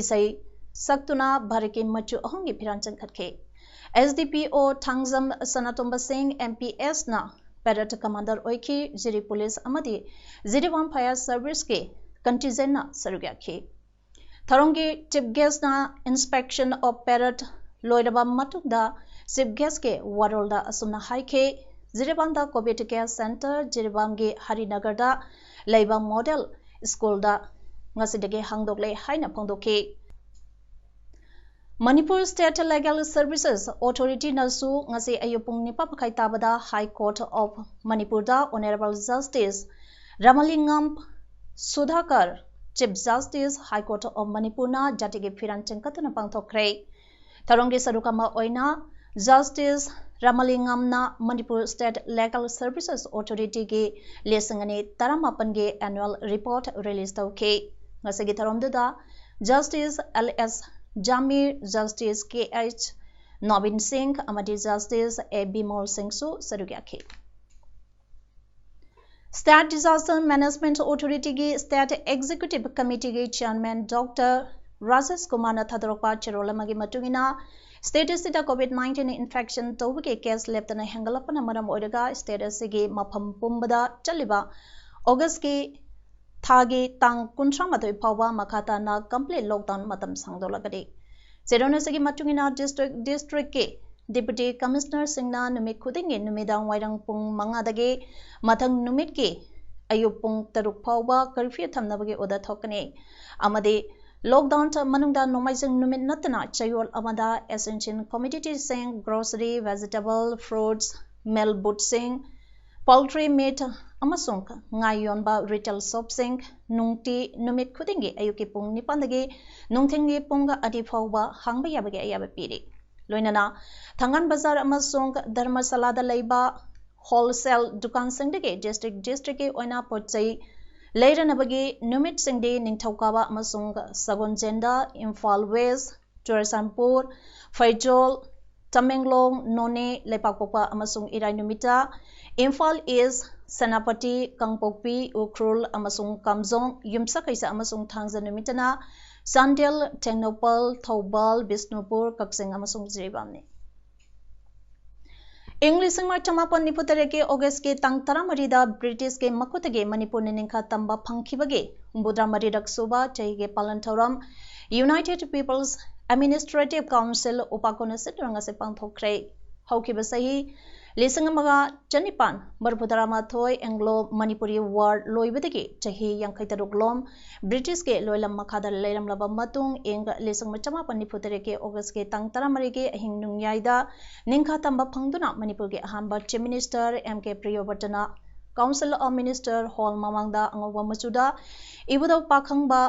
ꯏꯁꯩ ꯁꯛꯇꯨꯅ ꯚꯥꯔꯠꯀꯤ ꯃꯆꯨ ꯑꯍꯨꯝꯒꯤ ꯐꯤꯔꯥꯟ ꯆꯤꯡꯈꯠꯈꯤ꯫ SDPO ꯊꯥꯡꯖꯝ ꯁꯅꯥꯇꯣꯝꯕ ꯁꯤꯡ MPSꯅ parade commander ꯑꯣꯏꯈꯤ꯫ ꯖꯤꯔꯤ police ꯑꯃꯗꯤ ꯖꯤꯔꯤꯕꯥꯝ fire serviceꯀꯤ contingentꯅ ꯁꯔꯨꯛ ꯌꯥꯈꯤ꯫ ꯊꯧꯔꯝꯒꯤ chief guestꯅ inspection of parade ꯂꯣꯏꯔꯕ ꯃꯇꯨꯡꯗ chief guestꯀꯤ ꯋꯥꯔꯣꯜꯗ ꯑꯁꯨꯝꯅ ꯍꯥꯏꯈꯤ, ꯖꯤꯔꯤꯕꯥꯝꯗ COVID care center, ꯖꯤꯔꯤꯕꯥꯝꯒꯤ ꯍꯔꯤꯅꯒꯔꯗ ꯂꯩꯕ model schoolꯗ ꯉꯁꯤꯗꯒꯤ ꯍꯥꯡꯗꯣꯛꯂꯦ ꯍꯥꯏꯅ ꯐꯣꯡꯗꯣꯛꯈꯤ꯫ Manipur State Legal Services Authority ꯅꯁꯨ ꯉꯁꯤ ꯑꯌꯨꯛ ꯄꯨꯡ ꯅꯤꯄꯥꯟ ꯃꯈꯥꯏ ꯇꯥꯕꯗ High Court of Manipur the Honourable Justice ꯔꯥꯃꯥꯂꯤꯡꯒꯝ ꯁꯨꯙꯥꯀꯔ, Chief Justice, High Court of Manipur ꯅ ꯖꯥꯇꯤꯒꯤ ꯐꯤꯔꯥꯟ ꯆꯤꯡꯈꯠꯇꯨꯅ ꯄꯥꯡꯊꯣꯛꯈ꯭ꯔꯦ꯫ ꯊꯧꯔꯝꯒꯤ ꯁꯔꯨꯛ ꯑꯃ ꯑꯣꯏꯅ Justice ꯔꯥꯃꯥꯂꯤꯡꯒꯝꯅ Manipur State Legal Services Authority ꯒꯤ ꯂꯤꯁꯤꯡ ꯑꯅꯤ ꯇꯔꯥꯃꯥꯄꯟꯒꯤ annual report release ꯇꯧꯈꯤ꯫ ꯉꯁꯤꯒꯤ ꯊꯧꯔꯝꯗꯨꯗ Justice L S ꯖꯥꯃꯤꯔ, Justice K H ꯅꯕꯤꯟ ꯁꯤꯡ ꯑꯃꯗꯤ Justice A ꯕꯤꯃꯣꯜ ꯁꯤꯡꯁꯨ ꯁꯔꯨꯛ ꯌꯥꯈꯤ꯫ State Disaster Management Authority ꯒꯤ State Executive Committee ꯒꯤ Chairman Doctor ꯔꯥꯖꯦꯁ ꯀꯨꯃꯥꯔꯅ ꯊꯥꯗꯣꯔꯛꯄ ꯆꯦꯔꯣꯜ ꯑꯃꯒꯤ ꯃꯇꯨꯡ ꯏꯟꯅ, state ꯑꯁꯤꯗ COVID nineteen infection ꯇꯧꯕꯒꯤ case ꯂꯦꯞꯇꯅ ꯍꯦꯟꯒꯠꯂꯛꯄꯅ ꯃꯔꯝ ꯑꯣꯏꯔꯒ state ꯑꯁꯤꯒꯤ ꯃꯐꯝ ꯄꯨꯝꯕꯗ ꯆꯠꯂꯤꯕ August ꯀꯤ ꯊꯥꯒꯤ ꯇꯥꯡ ꯀꯨꯟꯊ꯭ꯔꯥ ꯃꯥꯊꯣꯏ ꯐꯥꯎꯕ ꯃꯈꯥ ꯇꯥꯅ complete lockdown ꯃꯇꯝ ꯁꯥꯡꯗꯣꯛꯂꯒꯅꯤ꯫ ꯆꯦꯔꯣꯜ ꯑꯁꯤꯒꯤ ꯃꯇꯨꯡ ꯏꯟꯅ district district ꯀꯤ Deputy Commissioner ꯁꯤꯡꯅ ꯅꯨꯃꯤꯠ ꯈꯨꯗꯤꯡꯒꯤ ꯅꯨꯃꯤꯗꯥꯡ ꯋꯥꯏꯔꯝ ꯄꯨꯡ ꯃꯉꯥꯗꯒꯤ ꯃꯊꯪ ꯅꯨꯃꯤꯠꯀꯤ ꯑꯌꯨꯛ ꯄꯨꯡ ꯇꯔꯨꯛ ꯐꯥꯎꯕ curfew ꯊꯝꯅꯕꯒꯤ order ꯊꯣꯛꯀꯅꯤ ꯑꯃꯗꯤ lockdown ꯃꯅꯨꯡꯗ ꯅꯣꯡꯃꯥꯏꯖꯤꯡ ꯅꯨꯃꯤꯠ ꯅꯠꯇꯅ ꯆꯌꯣꯜ ꯑꯃꯗ essential commodity ꯁꯤꯡ, grocery, vegetable, fruits, milk booth ꯁꯤꯡ, poultry meat ꯑꯃꯁꯨꯡ ꯉꯥ ꯌꯣꯟꯕ retail shop ꯁꯤꯡ ꯅꯨꯡꯇꯤ ꯅꯨꯃꯤꯠ ꯈꯨꯗꯤꯡꯒꯤ ꯑꯌꯨꯛꯀꯤ ꯄꯨꯡ ꯅꯤꯄꯥꯟꯗꯒꯤ ꯅꯨꯡꯊꯤꯜꯒꯤ ꯄꯨꯡ ꯑꯅꯤ ꯐꯥꯎꯕ ꯍꯥꯡꯕ ꯌꯥꯕꯒꯤ ꯑꯌꯥꯕ ꯄꯤꯔꯤ꯫ ꯂꯣꯏꯅꯅ ꯊꯥꯡꯒꯥꯜ ꯕꯖꯥꯔ ꯑꯃꯁꯨꯡ ꯙꯔꯃꯁꯥꯂꯥꯗ ꯂꯩꯕ wholesale ꯗꯨꯀꯥꯟꯁꯤꯡꯗꯒꯤ district district ꯀꯤ ꯑꯣꯏꯅ ꯄꯣꯠ ꯆꯩ ꯂꯩꯔꯅꯕꯒꯤ ꯅꯨꯃꯤꯠꯁꯤꯡꯗꯤ ꯅꯤꯡꯊꯧꯀꯥꯕ ꯑꯃꯁꯨꯡ ꯁꯒꯣꯜꯁꯦꯟꯗ, ꯏꯝꯐꯥꯜ West, ꯆꯨꯔꯆꯥꯟꯄꯨꯔ, ꯐꯩꯖꯣꯜ, ꯇꯃꯦꯡꯂꯣꯡ, ꯅꯣꯅꯦ, ꯂꯩꯄꯥꯛꯄꯣꯛꯄ ꯑꯃꯁꯨꯡ ꯏꯔꯥꯏ ꯅꯨꯃꯤꯠꯇ, ꯏꯝꯐꯥꯜ East, ꯁꯦꯅꯥꯄꯇꯤ, ꯀꯥꯡꯄꯣꯛꯄꯤ, ꯎꯈ꯭ꯔꯨꯜ ꯑꯃꯁꯨꯡ ꯀꯥꯝꯖꯣꯡ, ꯌꯨꯝꯁꯀꯩꯁ ꯑꯃꯁꯨꯡ ꯊꯥꯡꯖ ꯅꯨꯃꯤꯠꯇꯅ ꯆꯥꯟꯗꯦꯜ, ꯇꯦꯡꯅꯧꯄꯜ, ꯊꯧꯕꯥꯜ, ꯕꯤꯁꯅꯨꯄꯨꯔ, ꯀꯛꯆꯤꯡ ꯑꯃꯁꯨꯡ ꯖꯤꯔꯤꯕꯥꯝꯅꯤ꯫ ꯏꯪ ꯂꯤꯁꯤꯡ ꯑꯃ ꯆꯃꯥꯄꯟ ꯅꯤꯐꯨ ꯇꯔꯦꯠꯀꯤ August ꯀꯤ ꯇꯥꯡ ꯇꯔꯥꯃꯔꯤꯗ British ꯀꯤ ꯃꯈꯨꯠꯇꯒꯤ ꯃꯅꯤꯄꯨꯔ ꯅꯤꯡꯈꯥ ꯇꯝꯕ ꯐꯪꯈꯤꯕꯒꯤ ꯍꯨꯝꯐꯨꯇꯔꯥ ꯃꯔꯤꯔꯛ ꯁꯨꯕ ꯆꯍꯤꯒꯤ ꯄꯥꯂꯟ ꯊꯧꯔꯝ United People's Administrative Council, ꯎꯄꯥꯀꯣꯟꯅ ꯁꯤꯠꯇꯨꯔ ꯉꯁꯤ ꯄꯥꯡꯊꯣꯛꯈ꯭ꯔꯦ꯫ ꯍꯧꯈꯤꯕ ꯆꯍꯤ ꯂꯤꯁꯤꯡ ꯑꯃꯒ ꯆꯅꯤꯄꯥꯟ ꯃꯔꯤꯐꯨ ꯇꯔꯥꯃꯥꯊꯣꯏ ꯑꯦꯡꯒ꯭ꯂꯣ ꯃꯅꯤꯄꯨꯔꯤ ꯋꯥꯔ ꯂꯣꯏꯕꯗꯒꯤ ꯆꯍꯤ ꯌꯥꯡꯈꯩ ꯇꯔꯨꯛ ꯂꯣꯝ ꯕ꯭ꯔꯤꯇꯤꯁꯀꯤ ꯂꯣꯏꯂꯝ ꯃꯈꯥꯗ ꯂꯩꯔꯝꯂꯕ ꯃꯇꯨꯡ, ꯏꯪ ꯂꯤꯁꯤꯡ ꯑꯃ ꯆꯃꯥꯄꯟ ꯅꯤꯐꯨ ꯇꯔꯦꯠꯀꯤ ꯑꯣꯒꯁꯀꯤ ꯇꯥꯡ ꯇꯔꯥꯃꯔꯤꯒꯤ ꯑꯍꯤꯡ ꯅꯣꯡꯌꯥꯏꯗ ꯅꯤꯡꯈꯥ ꯇꯝꯕ ꯐꯪꯗꯨꯅ ꯃꯅꯤꯄꯨꯔꯒꯤ ꯑꯍꯥꯟꯕ Chief Minister M K ꯄ꯭ꯔꯤꯌꯣꯕꯔꯇꯅ Council of Minister Hall ꯃꯃꯥꯡꯗ ꯑꯉꯧꯕ ꯃꯆꯨꯗ ꯏꯕꯨꯙꯧ ꯄꯥꯈꯪꯕ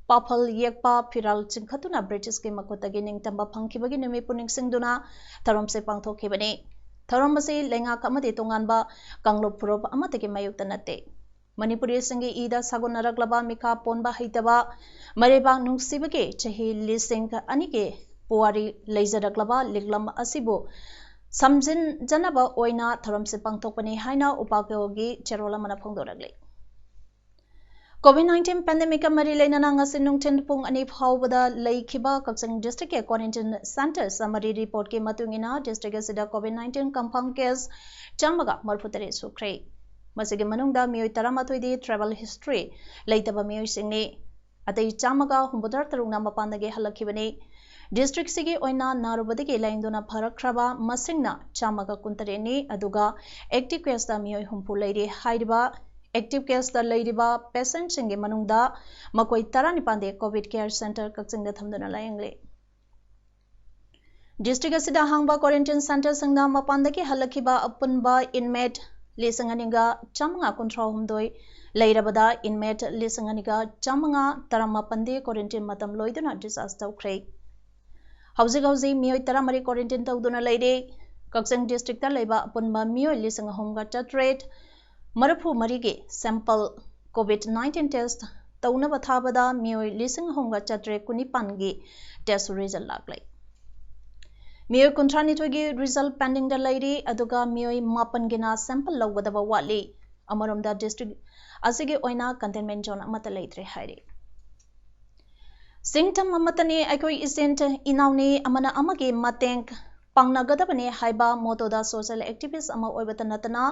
ꯄꯥꯐꯜ ꯌꯦꯛꯄ ꯐꯤꯔꯥꯜ ꯆꯤꯡꯈꯠꯇꯨꯅ ꯕ꯭ꯔꯤꯇꯤꯁꯀꯤ ꯃꯈꯨꯠꯇꯒꯤ ꯅꯤꯡꯇꯝꯕ ꯐꯪꯈꯤꯕꯒꯤ ꯅꯨꯃꯤꯠꯄꯨ ꯅꯤꯡꯁꯤꯡꯗꯨꯅ ꯊꯧꯔꯝꯁꯦ ꯄꯥꯡꯊꯣꯛꯈꯤꯕꯅꯤ꯫ ꯊꯧꯔꯝ ꯑꯁꯤ ꯂꯩꯉꯥꯛ ꯑꯃꯗꯤ ꯇꯣꯉꯥꯟꯕ ꯀꯥꯡꯂꯨꯞ ꯐꯨꯔꯨꯞ ꯑꯃꯠꯇꯒꯤ ꯃꯥꯌꯣꯛꯇ ꯅꯠꯇꯦ꯫ ꯃꯅꯤꯄꯨꯔꯤꯁꯤꯡꯒꯤ ꯏꯗ ꯁꯥꯒꯣꯟꯅꯔꯛꯂꯕ ꯃꯤꯈꯥ ꯄꯣꯟꯕ ꯍꯩꯇꯕ, ꯃꯔꯩꯕꯥꯛ ꯅꯨꯡꯁꯤꯕꯒꯤ ꯆꯍꯤ ꯂꯤꯁꯤꯡ ꯑꯅꯤꯒꯤ ꯄꯨꯋꯥꯔꯤ ꯂꯩꯖꯔꯛꯂꯕ ꯂꯤꯛꯂꯝ ꯑꯁꯤꯕꯨ ꯁꯝꯖꯤꯟꯖꯅꯕ ꯑꯣꯏꯅ ꯊꯧꯔꯝꯁꯦ ꯄꯥꯡꯊꯣꯛꯄꯅꯤ ꯍꯥꯏꯅ ꯎꯄꯥꯀꯣꯒꯤ ꯆꯦꯔꯣꯜ ꯑꯃꯅ ꯐꯣꯡꯗꯣꯔꯛꯂꯤ꯫ COVID nineteen pandemic ꯀ ꯃꯔꯤ ꯂꯩꯅꯅ ꯉꯁꯤ ꯅꯨꯡꯊꯤꯜ ꯄꯨꯡ ꯑꯅꯤ ꯐꯥꯎꯕꯗ ꯂꯩꯈꯤꯕ ꯀꯛꯆꯤꯡ district ꯀꯤ quarantine centres summary report ꯀꯤ ꯃꯇꯨꯡ ꯏꯟꯅ, district ꯑꯁꯤꯗ COVID nineteen confirm case ꯆꯥꯝꯃꯒ ꯃꯔꯤꯐꯨ ꯇꯔꯦꯠ ꯁꯨꯈ꯭ꯔꯦ꯫ ꯃꯁꯤꯒꯤ ꯃꯅꯨꯡꯗ ꯃꯤꯑꯣꯏ ꯇꯔꯥꯃꯥꯊꯣꯏꯗꯤ travel history ꯂꯩꯇꯕ ꯃꯤꯑꯣꯏꯁꯤꯡꯅꯤ꯫ ꯑꯇꯩ ꯆꯥꯝꯃꯒ ꯍꯨꯝꯐꯨꯇꯔꯥ ꯇꯔꯨꯛꯅ ꯃꯄꯥꯟꯗꯒꯤ ꯍꯜꯂꯛꯈꯤꯕꯅꯤ꯫ District ꯁꯤꯒꯤ ꯑꯣꯏꯅ ꯅꯥꯔꯨꯕꯗꯒꯤ ꯂꯥꯌꯦꯡꯗꯨꯅ ꯐꯔꯛꯈ꯭ꯔꯕ ꯃꯁꯤꯡꯅ ꯆꯥꯝꯃꯒ ꯀꯨꯟꯇꯔꯦꯠꯅꯤ, ꯑꯗꯨꯒ active case ꯇ ꯃꯤꯑꯣꯏ ꯍꯨꯝꯐꯨ ꯂꯩꯔꯤ꯫ ꯍꯥꯏꯔꯤꯕ active case ꯇ ꯂꯩꯔꯤꯕ patient ꯁꯤꯡꯒꯤ ꯃꯅꯨꯡꯗ ꯃꯈꯣꯏ ꯇꯔꯥꯅꯤꯄꯥꯟꯗꯤ COVID care centre ꯀꯛꯆꯤꯡꯗ ꯊꯝꯗꯨꯅ ꯂꯥꯌꯦꯡꯂꯤ꯫ District ꯑꯁꯤꯗ ꯍꯥꯡꯕ quarantine centre ꯁꯤꯡꯗ ꯃꯄꯥꯟꯗꯒꯤ ꯍꯜꯂꯛꯈꯤꯕ ꯑꯄꯨꯟꯕ inmate ꯂꯤꯁꯤꯡ ꯑꯅꯤꯒ ꯆꯥꯝꯃꯉꯥ ꯀꯨꯟꯊ꯭ꯔꯥ ꯍꯨꯝꯗꯣꯏ ꯂꯩꯔꯕꯗ, inmate ꯂꯤꯁꯤꯡ ꯑꯅꯤꯒ ꯆꯥꯝꯃꯉꯥ ꯇꯔꯥꯃꯥꯄꯟꯗꯤ quarantine ꯃꯇꯝ ꯂꯣꯏꯗꯨꯅ discharge ꯇꯧꯈ꯭ꯔꯦ꯫ ꯍꯧꯖꯤꯛ ꯍꯧꯖꯤꯛ ꯃꯤꯑꯣꯏ ꯇꯔꯥꯃꯔꯤ quarantine ꯇꯧꯗꯨꯅ ꯂꯩꯔꯤ꯫ ꯀꯛꯆꯤꯡ district ꯇ ꯂꯩꯕ ꯑꯄꯨꯟꯕ ꯃꯤꯑꯣꯏ ꯂꯤꯁꯤꯡ ꯑꯍꯨꯝꯒ ꯆꯥꯇ꯭ꯔꯦꯠ ꯃꯔꯤꯐꯨ ꯃꯔꯤꯒꯤ sample COVID nineteen test ꯇꯧꯅꯕ ꯊꯥꯕꯗ ꯃꯤꯑꯣꯏ ꯂꯤꯁꯤꯡ ꯑꯍꯨꯝꯒ ꯆꯥꯇ꯭ꯔꯦꯠ ꯀꯨꯟꯅꯤꯄꯥꯟꯒꯤ test result ꯂꯥꯛꯂꯦ꯫ ꯃꯤꯑꯣꯏ ꯀꯨꯟꯊ꯭ꯔꯥꯅꯤꯊꯣꯏꯒꯤ result pending ꯗ ꯂꯩꯔꯤ, ꯑꯗꯨꯒ ꯃꯤꯑꯣꯏ ꯃꯥꯄꯟꯒꯤꯅ sample ꯂꯧꯒꯗꯕ ꯋꯥꯠꯂꯤ꯫ ꯑꯃꯔꯣꯝꯗ, district ꯑꯁꯤꯒꯤ ꯑꯣꯏꯅ containment zone ꯑꯃꯠꯇ ꯂꯩꯇ꯭ꯔꯦ ꯍꯥꯏꯔꯤ꯫ ꯁꯤꯡꯇꯝ ꯑꯃꯠꯇꯅꯤ ꯑꯩꯈꯣꯏ ꯏꯆꯤꯟ ꯏꯅꯥꯎꯅꯤ, ꯑꯃꯅ ꯑꯃꯒꯤ ꯃꯇꯦꯡ ꯄꯥꯡꯅꯒꯗꯕꯅꯤ ꯍꯥꯏꯕ motto ꯗ social activist ꯑꯃ ꯑꯣꯏꯕꯇ ꯅꯠꯇꯅ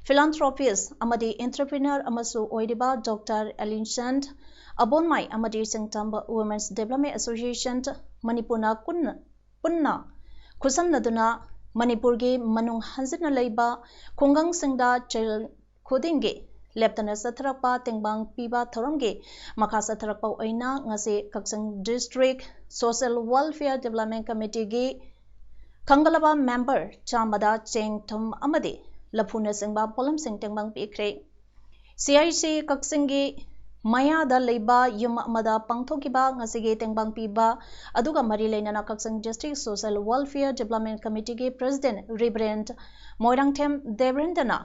philanthropist ꯑꯃꯗꯤ entrepreneur ꯑꯃꯁꯨ ꯑꯣꯏꯔꯤꯕ Doctor Alinchand Abonmai ꯑꯃꯗꯤ ꯁꯤꯡꯇꯝ Women's Development Association ꯃꯅꯤꯄꯨꯔꯅ ꯀꯨꯟ-, ꯄꯨꯟꯅ ꯈꯨꯠꯁꯝꯅꯗꯨꯅ ꯃꯅꯤꯄꯨꯔꯒꯤ ꯃꯅꯨꯡ ꯍꯟꯖꯤꯟꯅ ꯂꯩꯕ ꯈꯨꯡꯒꯪꯁꯤꯡꯗ ꯆꯌꯣꯜ ꯈꯨꯗꯤꯡꯒꯤ ꯂꯦꯞꯇꯅ ꯆꯠꯊꯔꯛꯄ ꯇꯦꯡꯕꯥꯡ ꯄꯤꯕ ꯊꯧꯔꯝꯒꯤ ꯃꯈꯥ ꯆꯠꯊꯔꯛꯄ ꯑꯣꯏꯅ ꯉꯁꯤ ꯀꯛꯆꯤꯡ District Social Welfare Development Committeeꯒꯤ ꯈꯟꯒꯠꯂꯕ member ꯆꯥꯝꯃꯗ ꯆꯦꯡ, ꯊꯨꯝ ꯑꯃꯗꯤ ꯂꯐꯨꯅꯆꯤꯡꯕ ꯄꯣꯠꯂꯝꯁꯤꯡ ꯇꯦꯡꯕꯥꯡ ꯄꯤꯈ꯭ꯔꯦ꯫ CIC ꯀꯛꯆꯤꯡꯒꯤ ꯃꯌꯥꯗ ꯂꯩꯕ ꯌꯨꯝ ꯑꯃꯗ ꯄꯥꯡꯊꯣꯛꯈꯤꯕ ꯉꯁꯤꯒꯤ ꯇꯦꯡꯕꯥꯡ ꯄꯤꯕ ꯑꯗꯨꯒ ꯃꯔꯤ ꯂꯩꯅꯅ ꯀꯛꯆꯤꯡ District Social Welfare Development Committeeꯒꯤ President Reverend Moirangthem ꯗꯦꯕꯦꯟꯗ꯭ꯔꯅ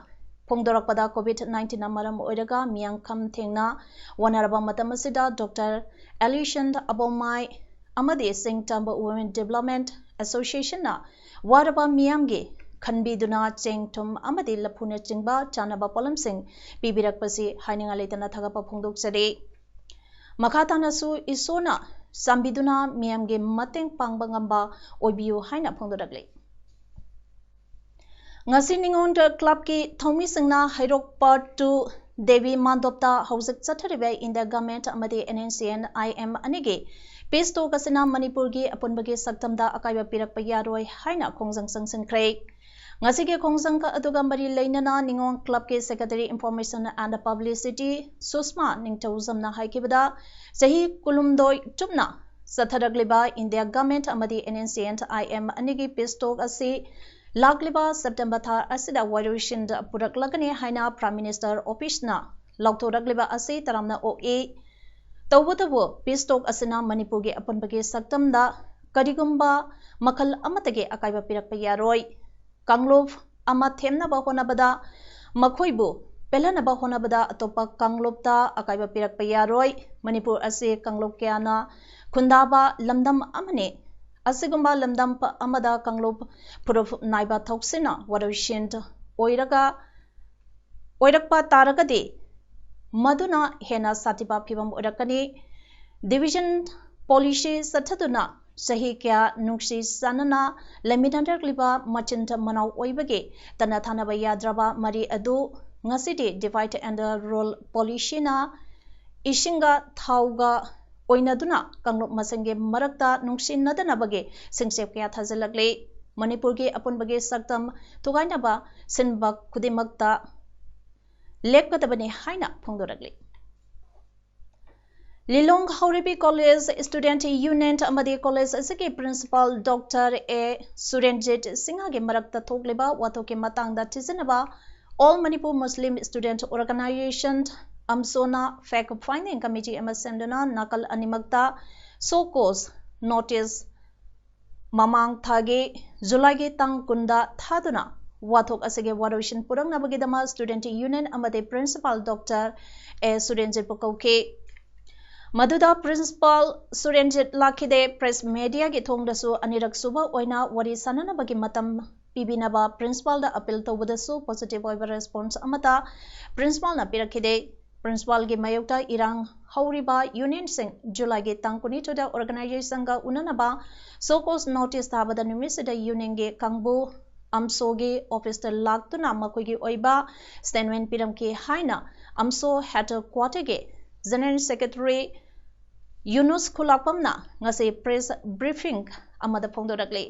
ꯐꯣꯡꯗꯣꯔꯛꯄꯗ, COVID nineteen ꯃꯔꯝ ꯑꯣꯏꯔꯒ ꯃꯤꯌꯥꯝ ꯈꯝ ꯊꯦꯡꯅ ꯋꯥꯅꯔꯕ ꯃꯇꯝ ꯑꯁꯤꯗ Doctor Alicent ꯑꯕꯣꯝꯃꯥꯏ ꯑꯃꯗꯤ ꯆꯤꯡ ꯇꯝꯕ Women Development Associationꯅ ꯋꯥꯔꯕ ꯃꯤꯌꯥꯝꯒꯤ ꯈꯟꯕꯤꯗꯨꯅ ꯆꯦꯡ, ꯊꯨꯝ ꯑꯃꯗꯤ ꯂꯐꯨꯅꯆꯤꯡꯕ ꯆꯥꯅꯕ ꯄꯣꯠꯂꯝꯁꯤꯡ ꯄꯤꯕꯤꯔꯛꯄꯁꯤ ꯍꯥꯏꯅꯤꯡꯉꯥꯏ ꯂꯩꯇꯅ ꯊꯥꯒꯠꯄ ꯐꯣꯡꯗꯣꯛꯆꯔꯤ꯫ ꯃꯈꯥ ꯇꯥꯅꯁꯨ ꯏꯁꯣꯔꯅ ꯆꯥꯟꯕꯤꯗꯨꯅ ꯃꯤꯌꯥꯝꯒꯤ ꯃꯇꯦꯡ ꯄꯥꯡꯕ ꯉꯝꯕ ꯑꯣꯏꯕꯤꯌꯨ ꯍꯥꯏꯅ ꯐꯣꯡꯗꯣꯔꯛꯂꯤ꯫ ꯉꯁꯤ ꯅꯤꯉꯣꯜ clubꯀꯤ ꯊꯧꯃꯤꯁꯤꯡꯅ ꯍꯩꯔꯣꯛ Part two ꯗꯦꯕꯤ ꯃꯥꯟꯗꯣꯞꯇ ꯍꯧꯖꯤꯛ ꯆꯠꯊꯔꯤꯕ India Government ꯑꯃꯗꯤ NSCN-IM ꯑꯅꯤꯒꯤ peace talk ꯑꯁꯤꯅ ꯃꯅꯤꯄꯨꯔꯒꯤ ꯑꯄꯨꯟꯕꯒꯤ ꯁꯛꯇꯝꯗ ꯑꯀꯥꯏꯕ ꯄꯤꯔꯛꯄ ꯌꯥꯔꯣꯏ ꯍꯥꯏꯅ ꯈꯣꯡꯖꯪ ꯆꯪꯁꯤꯟꯈ꯭ꯔꯦ꯫ ꯉꯁꯤꯒꯤ ꯈꯣꯡꯖꯪ ꯑꯗꯨꯒ ꯃꯔꯤ ꯂꯩꯅꯅ ꯅꯤꯉꯣꯜ clubꯀꯤ Secretary Information and Publicity ꯁꯨꯁꯃꯥ ꯅꯤꯡꯊꯧꯖꯝꯅ ꯍꯥꯏꯈꯤꯕꯗ, ꯆꯍꯤ ꯀꯨꯟꯍꯨꯝꯗꯣꯏ ꯆꯨꯞꯅ ꯆꯠꯊꯔꯛꯂꯤꯕ India Government ꯑꯃꯗꯤ NSCN-IM ꯑꯅꯤꯒꯤ peace talk ꯑꯁꯤ ꯂꯥꯛꯂꯤꯕ September ꯊꯥ ꯑꯁꯤꯗ ꯋꯥꯔꯣꯏꯁꯤꯟ ꯄꯨꯔꯛꯂꯒꯅꯤ ꯍꯥꯏꯅ Prime Minister Officeꯅ ꯂꯥꯎꯊꯣꯔꯛꯂꯤꯕ ꯑꯁꯤ ꯇꯔꯥꯝꯅ ꯑꯣꯛꯏ꯫ ꯇꯧꯕꯇꯕꯨ peace talk ꯑꯁꯤꯅ ꯃꯅꯤꯄꯨꯔꯒꯤ ꯑꯄꯨꯟꯕꯒꯤ ꯁꯛꯇꯝꯗ ꯀꯔꯤꯒꯨꯝꯕ ꯃꯈꯜ ꯑꯃꯠꯇꯒꯤ ꯑꯀꯥꯏꯕ ꯄꯤꯔꯛꯄ ꯌꯥꯔꯣꯏ꯫ ꯀꯥꯡꯂꯨꯞ ꯑꯃ ꯊꯦꯝꯅꯕ ꯍꯣꯠꯅꯕꯗ, ꯃꯈꯣꯏꯕꯨ ꯄꯦꯜꯍꯟꯅꯕ ꯍꯣꯠꯅꯕꯗ ꯑꯇꯣꯞꯄ ꯀꯥꯡꯂꯨꯞꯇ ꯑꯀꯥꯏꯕ ꯄꯤꯔꯛꯄ ꯌꯥꯔꯣꯏ꯫ ꯃꯅꯤꯄꯨꯔ ꯑꯁꯤ ꯀꯥꯡꯂꯨꯞ ꯀꯌꯥꯅ ꯈꯨꯟꯗꯥꯕ ꯂꯝꯗꯝ ꯑꯃꯅꯤ꯫ ꯑꯁꯤꯒꯨꯝꯕ ꯂꯝꯗꯝ ꯄ-, ꯑꯃꯗ ꯀꯥꯡꯂꯨꯞ ꯐꯨꯔꯨꯞ ꯅꯥꯏꯕ ꯊꯧꯁꯤꯟꯅ ꯋꯥꯔꯣꯏꯁꯤꯟ ꯑꯣꯏꯔꯒ, ꯑꯣꯏꯔꯛꯄ ꯇꯥꯔꯒꯗꯤ ꯃꯗꯨꯅ ꯍꯦꯟꯅ ꯁꯥꯊꯤꯕ ꯐꯤꯕꯝ ꯑꯣꯏꯔꯛꯀꯅꯤ꯫ Division policy ꯆꯠꯊꯗꯨꯅ ꯆꯍꯤ ꯀꯌꯥ ꯅꯨꯡꯁꯤ ꯆꯥꯟꯅꯅ ꯂꯩꯃꯤꯟꯅꯔꯛꯂꯤꯕ ꯃꯆꯤꯟ ꯃꯅꯥꯎ ꯑꯣꯏꯕꯒꯤ ꯇꯠꯅ ꯊꯥꯅꯕ ꯌꯥꯗ꯭ꯔꯕ ꯃꯔꯤ ꯑꯗꯨ ꯉꯁꯤꯗꯤ divide and rule policyꯅ ꯏꯁꯤꯡꯒ ꯊꯥꯎꯒ ꯑꯣꯏꯅꯗꯨꯅ ꯀꯥꯡꯂꯨꯞ ꯃꯁꯦꯟꯒꯤ ꯃꯔꯛꯇ ꯅꯨꯡꯁꯤꯅꯗꯅꯕꯒꯤ ꯁꯤꯡꯆꯦꯞ ꯀꯌꯥ ꯊꯥꯖꯤꯜꯂꯛꯂꯤ꯫ ꯃꯅꯤꯄꯨꯔꯒꯤ ꯑꯄꯨꯟꯕꯒꯤ ꯁꯛꯇꯝ ꯊꯨꯒꯥꯏꯅꯕ ꯁꯤꯟꯕ ꯈꯨꯗꯤꯡꯃꯛꯇ ꯂꯦꯞꯀꯗꯕꯅꯤ ꯍꯥꯏꯅ ꯐꯣꯡꯗꯣꯔꯛꯂꯤ꯫ ꯂꯤꯂꯣꯡ ꯍꯧꯔꯤꯕꯤ ꯀꯣꯂꯦꯖ ꯁ꯭ꯇꯨꯗꯦꯟꯠ ꯌꯨꯅꯤꯌꯟ ꯑꯃꯗꯤ ꯀꯣꯂꯦꯖ ꯑꯁꯤꯒꯤ ꯄ꯭ꯔꯤꯟꯁꯤꯄꯥꯜ ꯗꯣꯛꯇꯔ ꯑꯦ ꯁꯨꯔꯦꯟꯖꯤꯠ ꯁꯤꯡꯍꯒꯤ ꯃꯔꯛꯇ ꯊꯣꯛꯂꯤꯕ ꯋꯥꯊꯣꯛꯀꯤ ꯃꯇꯥꯡꯗ ꯊꯤꯖꯤꯟꯅꯕ All Manipur Muslim Student Organization, ꯑꯝꯁꯣꯅ fact finding committee ꯑꯃ ꯁꯦꯝꯗꯨꯅ ꯅꯥꯀꯜ ꯑꯅꯤꯃꯛꯇ show cause notice ꯃꯃꯥꯡ ꯊꯥꯒꯤ ꯖꯨꯂꯥꯏꯒꯤ ꯇꯥꯡ ꯀꯨꯟꯗ ꯊꯥꯗꯨꯅ ꯋꯥꯊꯣꯛ ꯑꯁꯤꯒꯤ ꯋꯥꯔꯣꯏꯁꯤꯟ ꯄꯨꯔꯛꯅꯕꯒꯤꯗꯃꯛ ꯁ꯭ꯇꯨꯗꯦꯟꯠ ꯌꯨꯅꯤꯌꯟ ꯑꯃꯗꯤ ꯄ꯭ꯔꯤꯟꯁꯤꯄꯥꯜ ꯗꯣꯛꯇꯔ ꯑꯦ ꯁꯨꯔꯦꯟꯖꯤꯠꯄꯨ ꯀꯧꯈꯤ꯫ ꯃꯗꯨꯗ ꯄ꯭ꯔꯤꯟꯁꯤꯄꯥꯜ ꯁꯨꯔꯦꯟꯖꯤꯠ ꯂꯥꯛꯈꯤꯗꯦ꯫ ꯄ꯭ꯔꯦꯁ ꯃꯦꯗꯤꯌꯥꯒꯤ ꯊꯣꯡꯗꯁꯨ ꯑꯅꯤꯔꯛ ꯁꯨꯕ ꯑꯣꯏꯅ ꯋꯥꯔꯤ ꯁꯥꯅꯅꯕꯒꯤ ꯃꯇꯝ ꯄꯤꯕꯤꯅꯕ ꯄ꯭ꯔꯤꯟꯁꯤꯄꯥꯜꯗ ꯑꯄꯤꯜ ꯇꯧꯕꯗꯁꯨ positive ꯑꯣꯏꯕ response ꯑꯃꯠꯇ ꯄ꯭ꯔꯤꯟꯁꯤꯄꯥꯜꯅ ꯄꯤꯔꯛꯈꯤꯗꯦ꯫ ꯄ꯭ꯔꯤꯟꯁꯤꯄꯥꯜꯒꯤ ꯃꯥꯌꯣꯛꯇ ꯏꯔꯥꯡ ꯍꯧꯔꯤꯕ ꯌꯨꯅꯤꯌꯟꯁꯤꯡ ꯖꯨꯂꯥꯏꯒꯤ ꯇꯥꯡ ꯀꯨꯟꯅꯤꯊꯣꯏꯗ organizationꯒ ꯎꯅꯅꯕ show cause notice ꯊꯥꯕꯗ ꯅꯨꯃꯤꯠꯁꯤꯗ ꯌꯨꯅꯤꯌꯟꯒꯤ ꯀꯥꯡꯕꯨ ꯑꯝꯁꯣꯒꯤ ꯑꯣꯐꯤꯁꯇ ꯂꯥꯛꯇꯨꯅ ꯃꯈꯣꯏꯒꯤ ꯑꯣꯏꯕ statement ꯄꯤꯔꯝꯈꯤ ꯍꯥꯏꯅ ꯑꯝꯁꯣ headquarterꯒꯤ general secretary ꯌꯨꯅꯨꯁ ꯈꯨꯂꯥꯛꯄꯝꯅ ꯉꯁꯤ press briefing ꯑꯃꯗ ꯐꯣꯡꯗꯣꯔꯛꯂꯤ꯫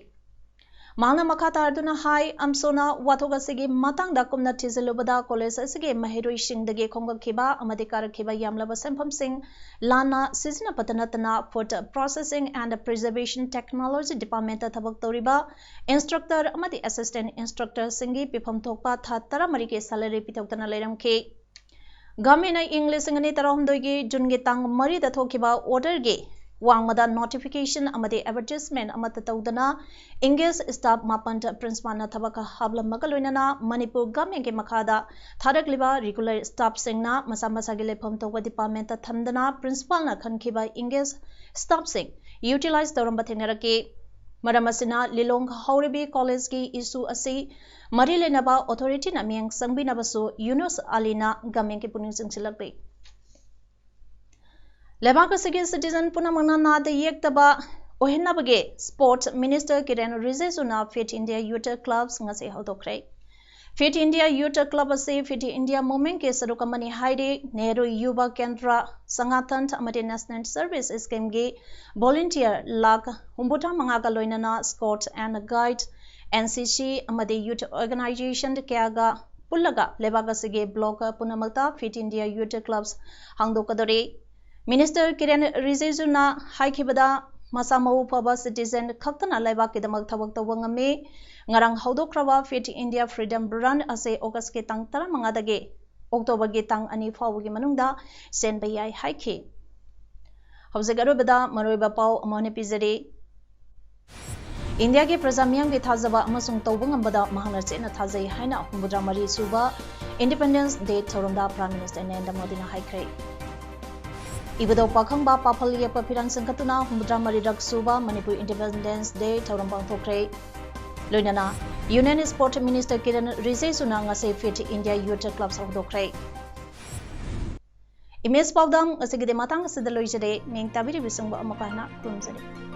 ꯃꯍꯥꯛꯅ ꯃꯈꯥ ꯇꯥꯔꯗꯨꯅ ꯍꯥꯏ, ꯑꯝꯁꯣꯅ ꯋꯥꯊꯣꯛ ꯑꯁꯤꯒꯤ ꯃꯇꯥꯡꯗ ꯀꯨꯞꯅ ꯊꯤꯖꯤꯜꯂꯨꯕꯗ ꯀꯣꯂꯦꯖ ꯑꯁꯤꯒꯤ ꯃꯍꯩꯔꯣꯏꯁꯤꯡꯗꯒꯤ ꯈꯣꯝꯒꯠꯈꯤꯕ ꯑꯃꯗꯤ ꯀꯥꯔꯛꯈꯤꯕ ꯌꯥꯝꯂꯕ ꯁꯦꯟꯐꯝꯁꯤꯡ ꯂꯥꯟꯅ ꯁꯤꯖꯤꯟꯅꯕꯇ ꯅꯠꯇꯅ Food Processing and Preservation Technology Departmentꯇ ꯊꯕꯛ ꯇꯧꯔꯤꯕ instructor ꯑꯃꯗꯤ assistant instructorꯁꯤꯡꯒꯤ ꯄꯤꯐꯝ ꯊꯣꯛꯄ ꯊꯥ ꯇꯔꯥꯃꯔꯤꯒꯤ salary ꯄꯤꯊꯣꯛꯇꯅ ꯂꯩꯔꯝꯈꯤ꯫ Governmentꯅ ꯏꯪ ꯂꯤꯁꯤꯡ ꯑꯅꯤ ꯇꯔꯥꯍꯨꯝꯗꯣꯏꯒꯤ ꯖꯨꯟꯒꯤ ꯇꯥꯡ ꯃꯔꯤꯗ ꯊꯣꯛꯈꯤꯕ orderꯒꯤ ꯋꯥꯡꯃꯗ notification ꯑꯃꯗꯤ advertisement ꯑꯃꯠꯇ ꯇꯧꯗꯅ engaged staff ꯃꯥꯄꯟ principalꯅ ꯊꯕꯛ ꯍꯥꯞꯂꯝꯕꯒ ꯂꯣꯏꯅꯅ ꯃꯅꯤꯄꯨꯔ governmentꯀꯤ ꯃꯈꯥꯗ ꯊꯥꯔꯛꯂꯤꯕ regular staffꯁꯤꯡꯅ ꯃꯁꯥ ꯃꯁꯥꯒꯤ ꯂꯩꯐꯝ ꯊꯣꯛꯄ departmentꯇ ꯊꯝꯗꯅ principalꯅ ꯈꯟꯈꯤꯕ engaged staffꯁꯤꯡ utilize ꯇꯧꯔꯝꯕ ꯊꯦꯡꯅꯔꯛꯈꯤ꯫ ꯃꯔꯝ ꯑꯁꯤꯅ ꯂꯤꯂꯣꯡ ꯍꯧꯔꯤꯕꯤ ꯀꯣꯂꯦꯖꯀꯤ issue ꯑꯁꯤ ꯃꯔꯤ ꯂꯩꯅꯕ authorityꯅ ꯃꯤꯠꯌꯦꯡ ꯆꯪꯕꯤꯅꯕꯁꯨ ꯌꯨꯅꯨꯁ ꯑꯂꯤꯅ governmentꯀꯤ ꯄꯨꯛꯅꯤꯡ ꯆꯤꯡꯁꯤꯜꯂꯛꯂꯤ꯫ ꯂꯩꯕꯥꯛ ꯑꯁꯤꯒꯤ citizen ꯄꯨꯝꯅꯃꯛꯅ ꯅꯥꯗ ꯌꯦꯛꯇꯕ ꯑꯣꯏꯍꯟꯅꯕꯒꯤ Sports Minister ꯀꯤꯔꯦꯟ ꯔꯤꯖꯤꯖꯨꯅ Fit India Youth Clubs ꯉꯁꯤ ꯍꯧꯗꯣꯛꯈ꯭ꯔꯦ꯫ Fit India Youth Club ꯑꯁꯤ Fit India Movementꯀꯤ ꯁꯔꯨꯛ ꯑꯃꯅꯤ ꯍꯥꯏꯔꯤ꯫ ꯅꯦꯍꯔꯨ ꯌꯨꯕ ꯀꯦꯟꯗ꯭ꯔ, ꯁꯪꯒꯥꯊꯟ ꯑꯃꯗꯤ National Service Schemeꯒꯤ volunteer ꯂꯥꯈ ꯍꯨꯝꯐꯨꯇꯔꯥ ꯃꯉꯥꯒ ꯂꯣꯏꯅꯅ Scout and Guide, N C C ꯑꯃꯗꯤ youth organization ꯀꯌꯥꯒ ꯄꯨꯜꯂꯒ ꯂꯩꯕꯥꯛ ꯑꯁꯤꯒꯤ block ꯄꯨꯝꯅꯃꯛꯇ Fit India Youth Clubs ꯍꯥꯡꯗꯣꯛꯀꯗꯧꯔꯤ꯫ Minister ꯀꯤꯔꯦꯟ ꯔꯤꯖꯤꯖꯨꯅ ꯍꯥꯏꯈꯤꯕꯗ, ꯃꯁꯥ ꯃꯎ ꯐꯕ citizen ꯈꯛꯇꯅ ꯂꯩꯕꯥꯛꯀꯤꯗꯃꯛ ꯊꯕꯛ ꯇꯧꯕ ꯉꯝꯃꯤ꯫ ꯉꯔꯥꯡ ꯍꯧꯗꯣꯛꯈ꯭ꯔꯕ Fit India Freedom Run ꯑꯁꯤ Augustꯀꯤ ꯇꯥꯡ ꯇꯔꯥꯃꯉꯥꯗꯒꯤ Octoberꯒꯤ ꯇꯥꯡ ꯑꯅꯤ ꯐꯥꯎꯕꯒꯤ ꯃꯅꯨꯡꯗ ꯆꯦꯟꯕ ꯌꯥꯏ ꯍꯥꯏꯈꯤ꯫ ꯍꯧꯖꯤꯛ ꯑꯔꯣꯏꯕꯗ ꯃꯔꯨꯑꯣꯏꯕ ꯄꯥꯎ ꯑꯃ ꯑꯣꯏꯅ ꯄꯤꯖꯔꯤ꯫ ꯏꯟꯗꯤꯌꯥꯒꯤ ꯄ꯭ꯔꯖꯥ ꯃꯤꯌꯥꯝꯒꯤ ꯊꯥꯖꯕ ꯑꯃꯁꯨꯡ ꯇꯧꯕ ꯉꯝꯕꯗ ꯃꯍꯥꯛꯅ ꯆꯦꯠꯅ ꯊꯥꯖꯩ ꯍꯥꯏꯅ ꯍꯨꯝꯐꯨꯇꯔꯥ ꯃꯔꯤ ꯁꯨꯕ Independence Day ꯊꯧꯔꯝꯗ Prime Minister ꯅꯔꯦꯟꯗ꯭ꯔ ꯃꯣꯗꯤꯅ ꯍꯥꯏꯈ꯭ꯔꯦ꯫ ꯏꯕꯨꯙꯧ ꯄꯥꯈꯪꯕ ꯄꯥꯐꯜ ꯌꯦꯛꯄ ꯐꯤꯔꯥꯟ ꯆꯤꯡꯈꯠꯇꯨꯅ ꯍꯨꯝꯐꯨꯇꯔꯥ ꯃꯔꯤꯔꯛ ꯁꯨꯕ ꯃꯅꯤꯄꯨꯔ Independence Day ꯊꯧꯔꯝ ꯄꯥꯡꯊꯣꯛꯈ꯭ꯔꯦ꯫ ꯂꯣꯏꯅꯅ Union Sport Minister ꯀꯤꯔꯟ ꯔꯤꯖꯤꯖꯨꯅ ꯉꯁꯤ Fit India Youth Clubs ꯍꯧꯗꯣꯛꯈ꯭ꯔꯦ꯫ Image ꯄꯥꯎꯗꯝ ꯉꯁꯤꯒꯤꯗꯤ ꯃꯇꯥꯡ ꯑꯁꯤꯗ ꯂꯣꯏꯖꯔꯦ꯫ ꯃꯤꯡ ꯇꯥꯕꯤꯔꯤꯕꯁꯤꯡꯕꯨ ꯑꯃꯨꯛ ꯍꯟꯅ ꯈꯨꯔꯨꯝꯖꯔꯤ꯫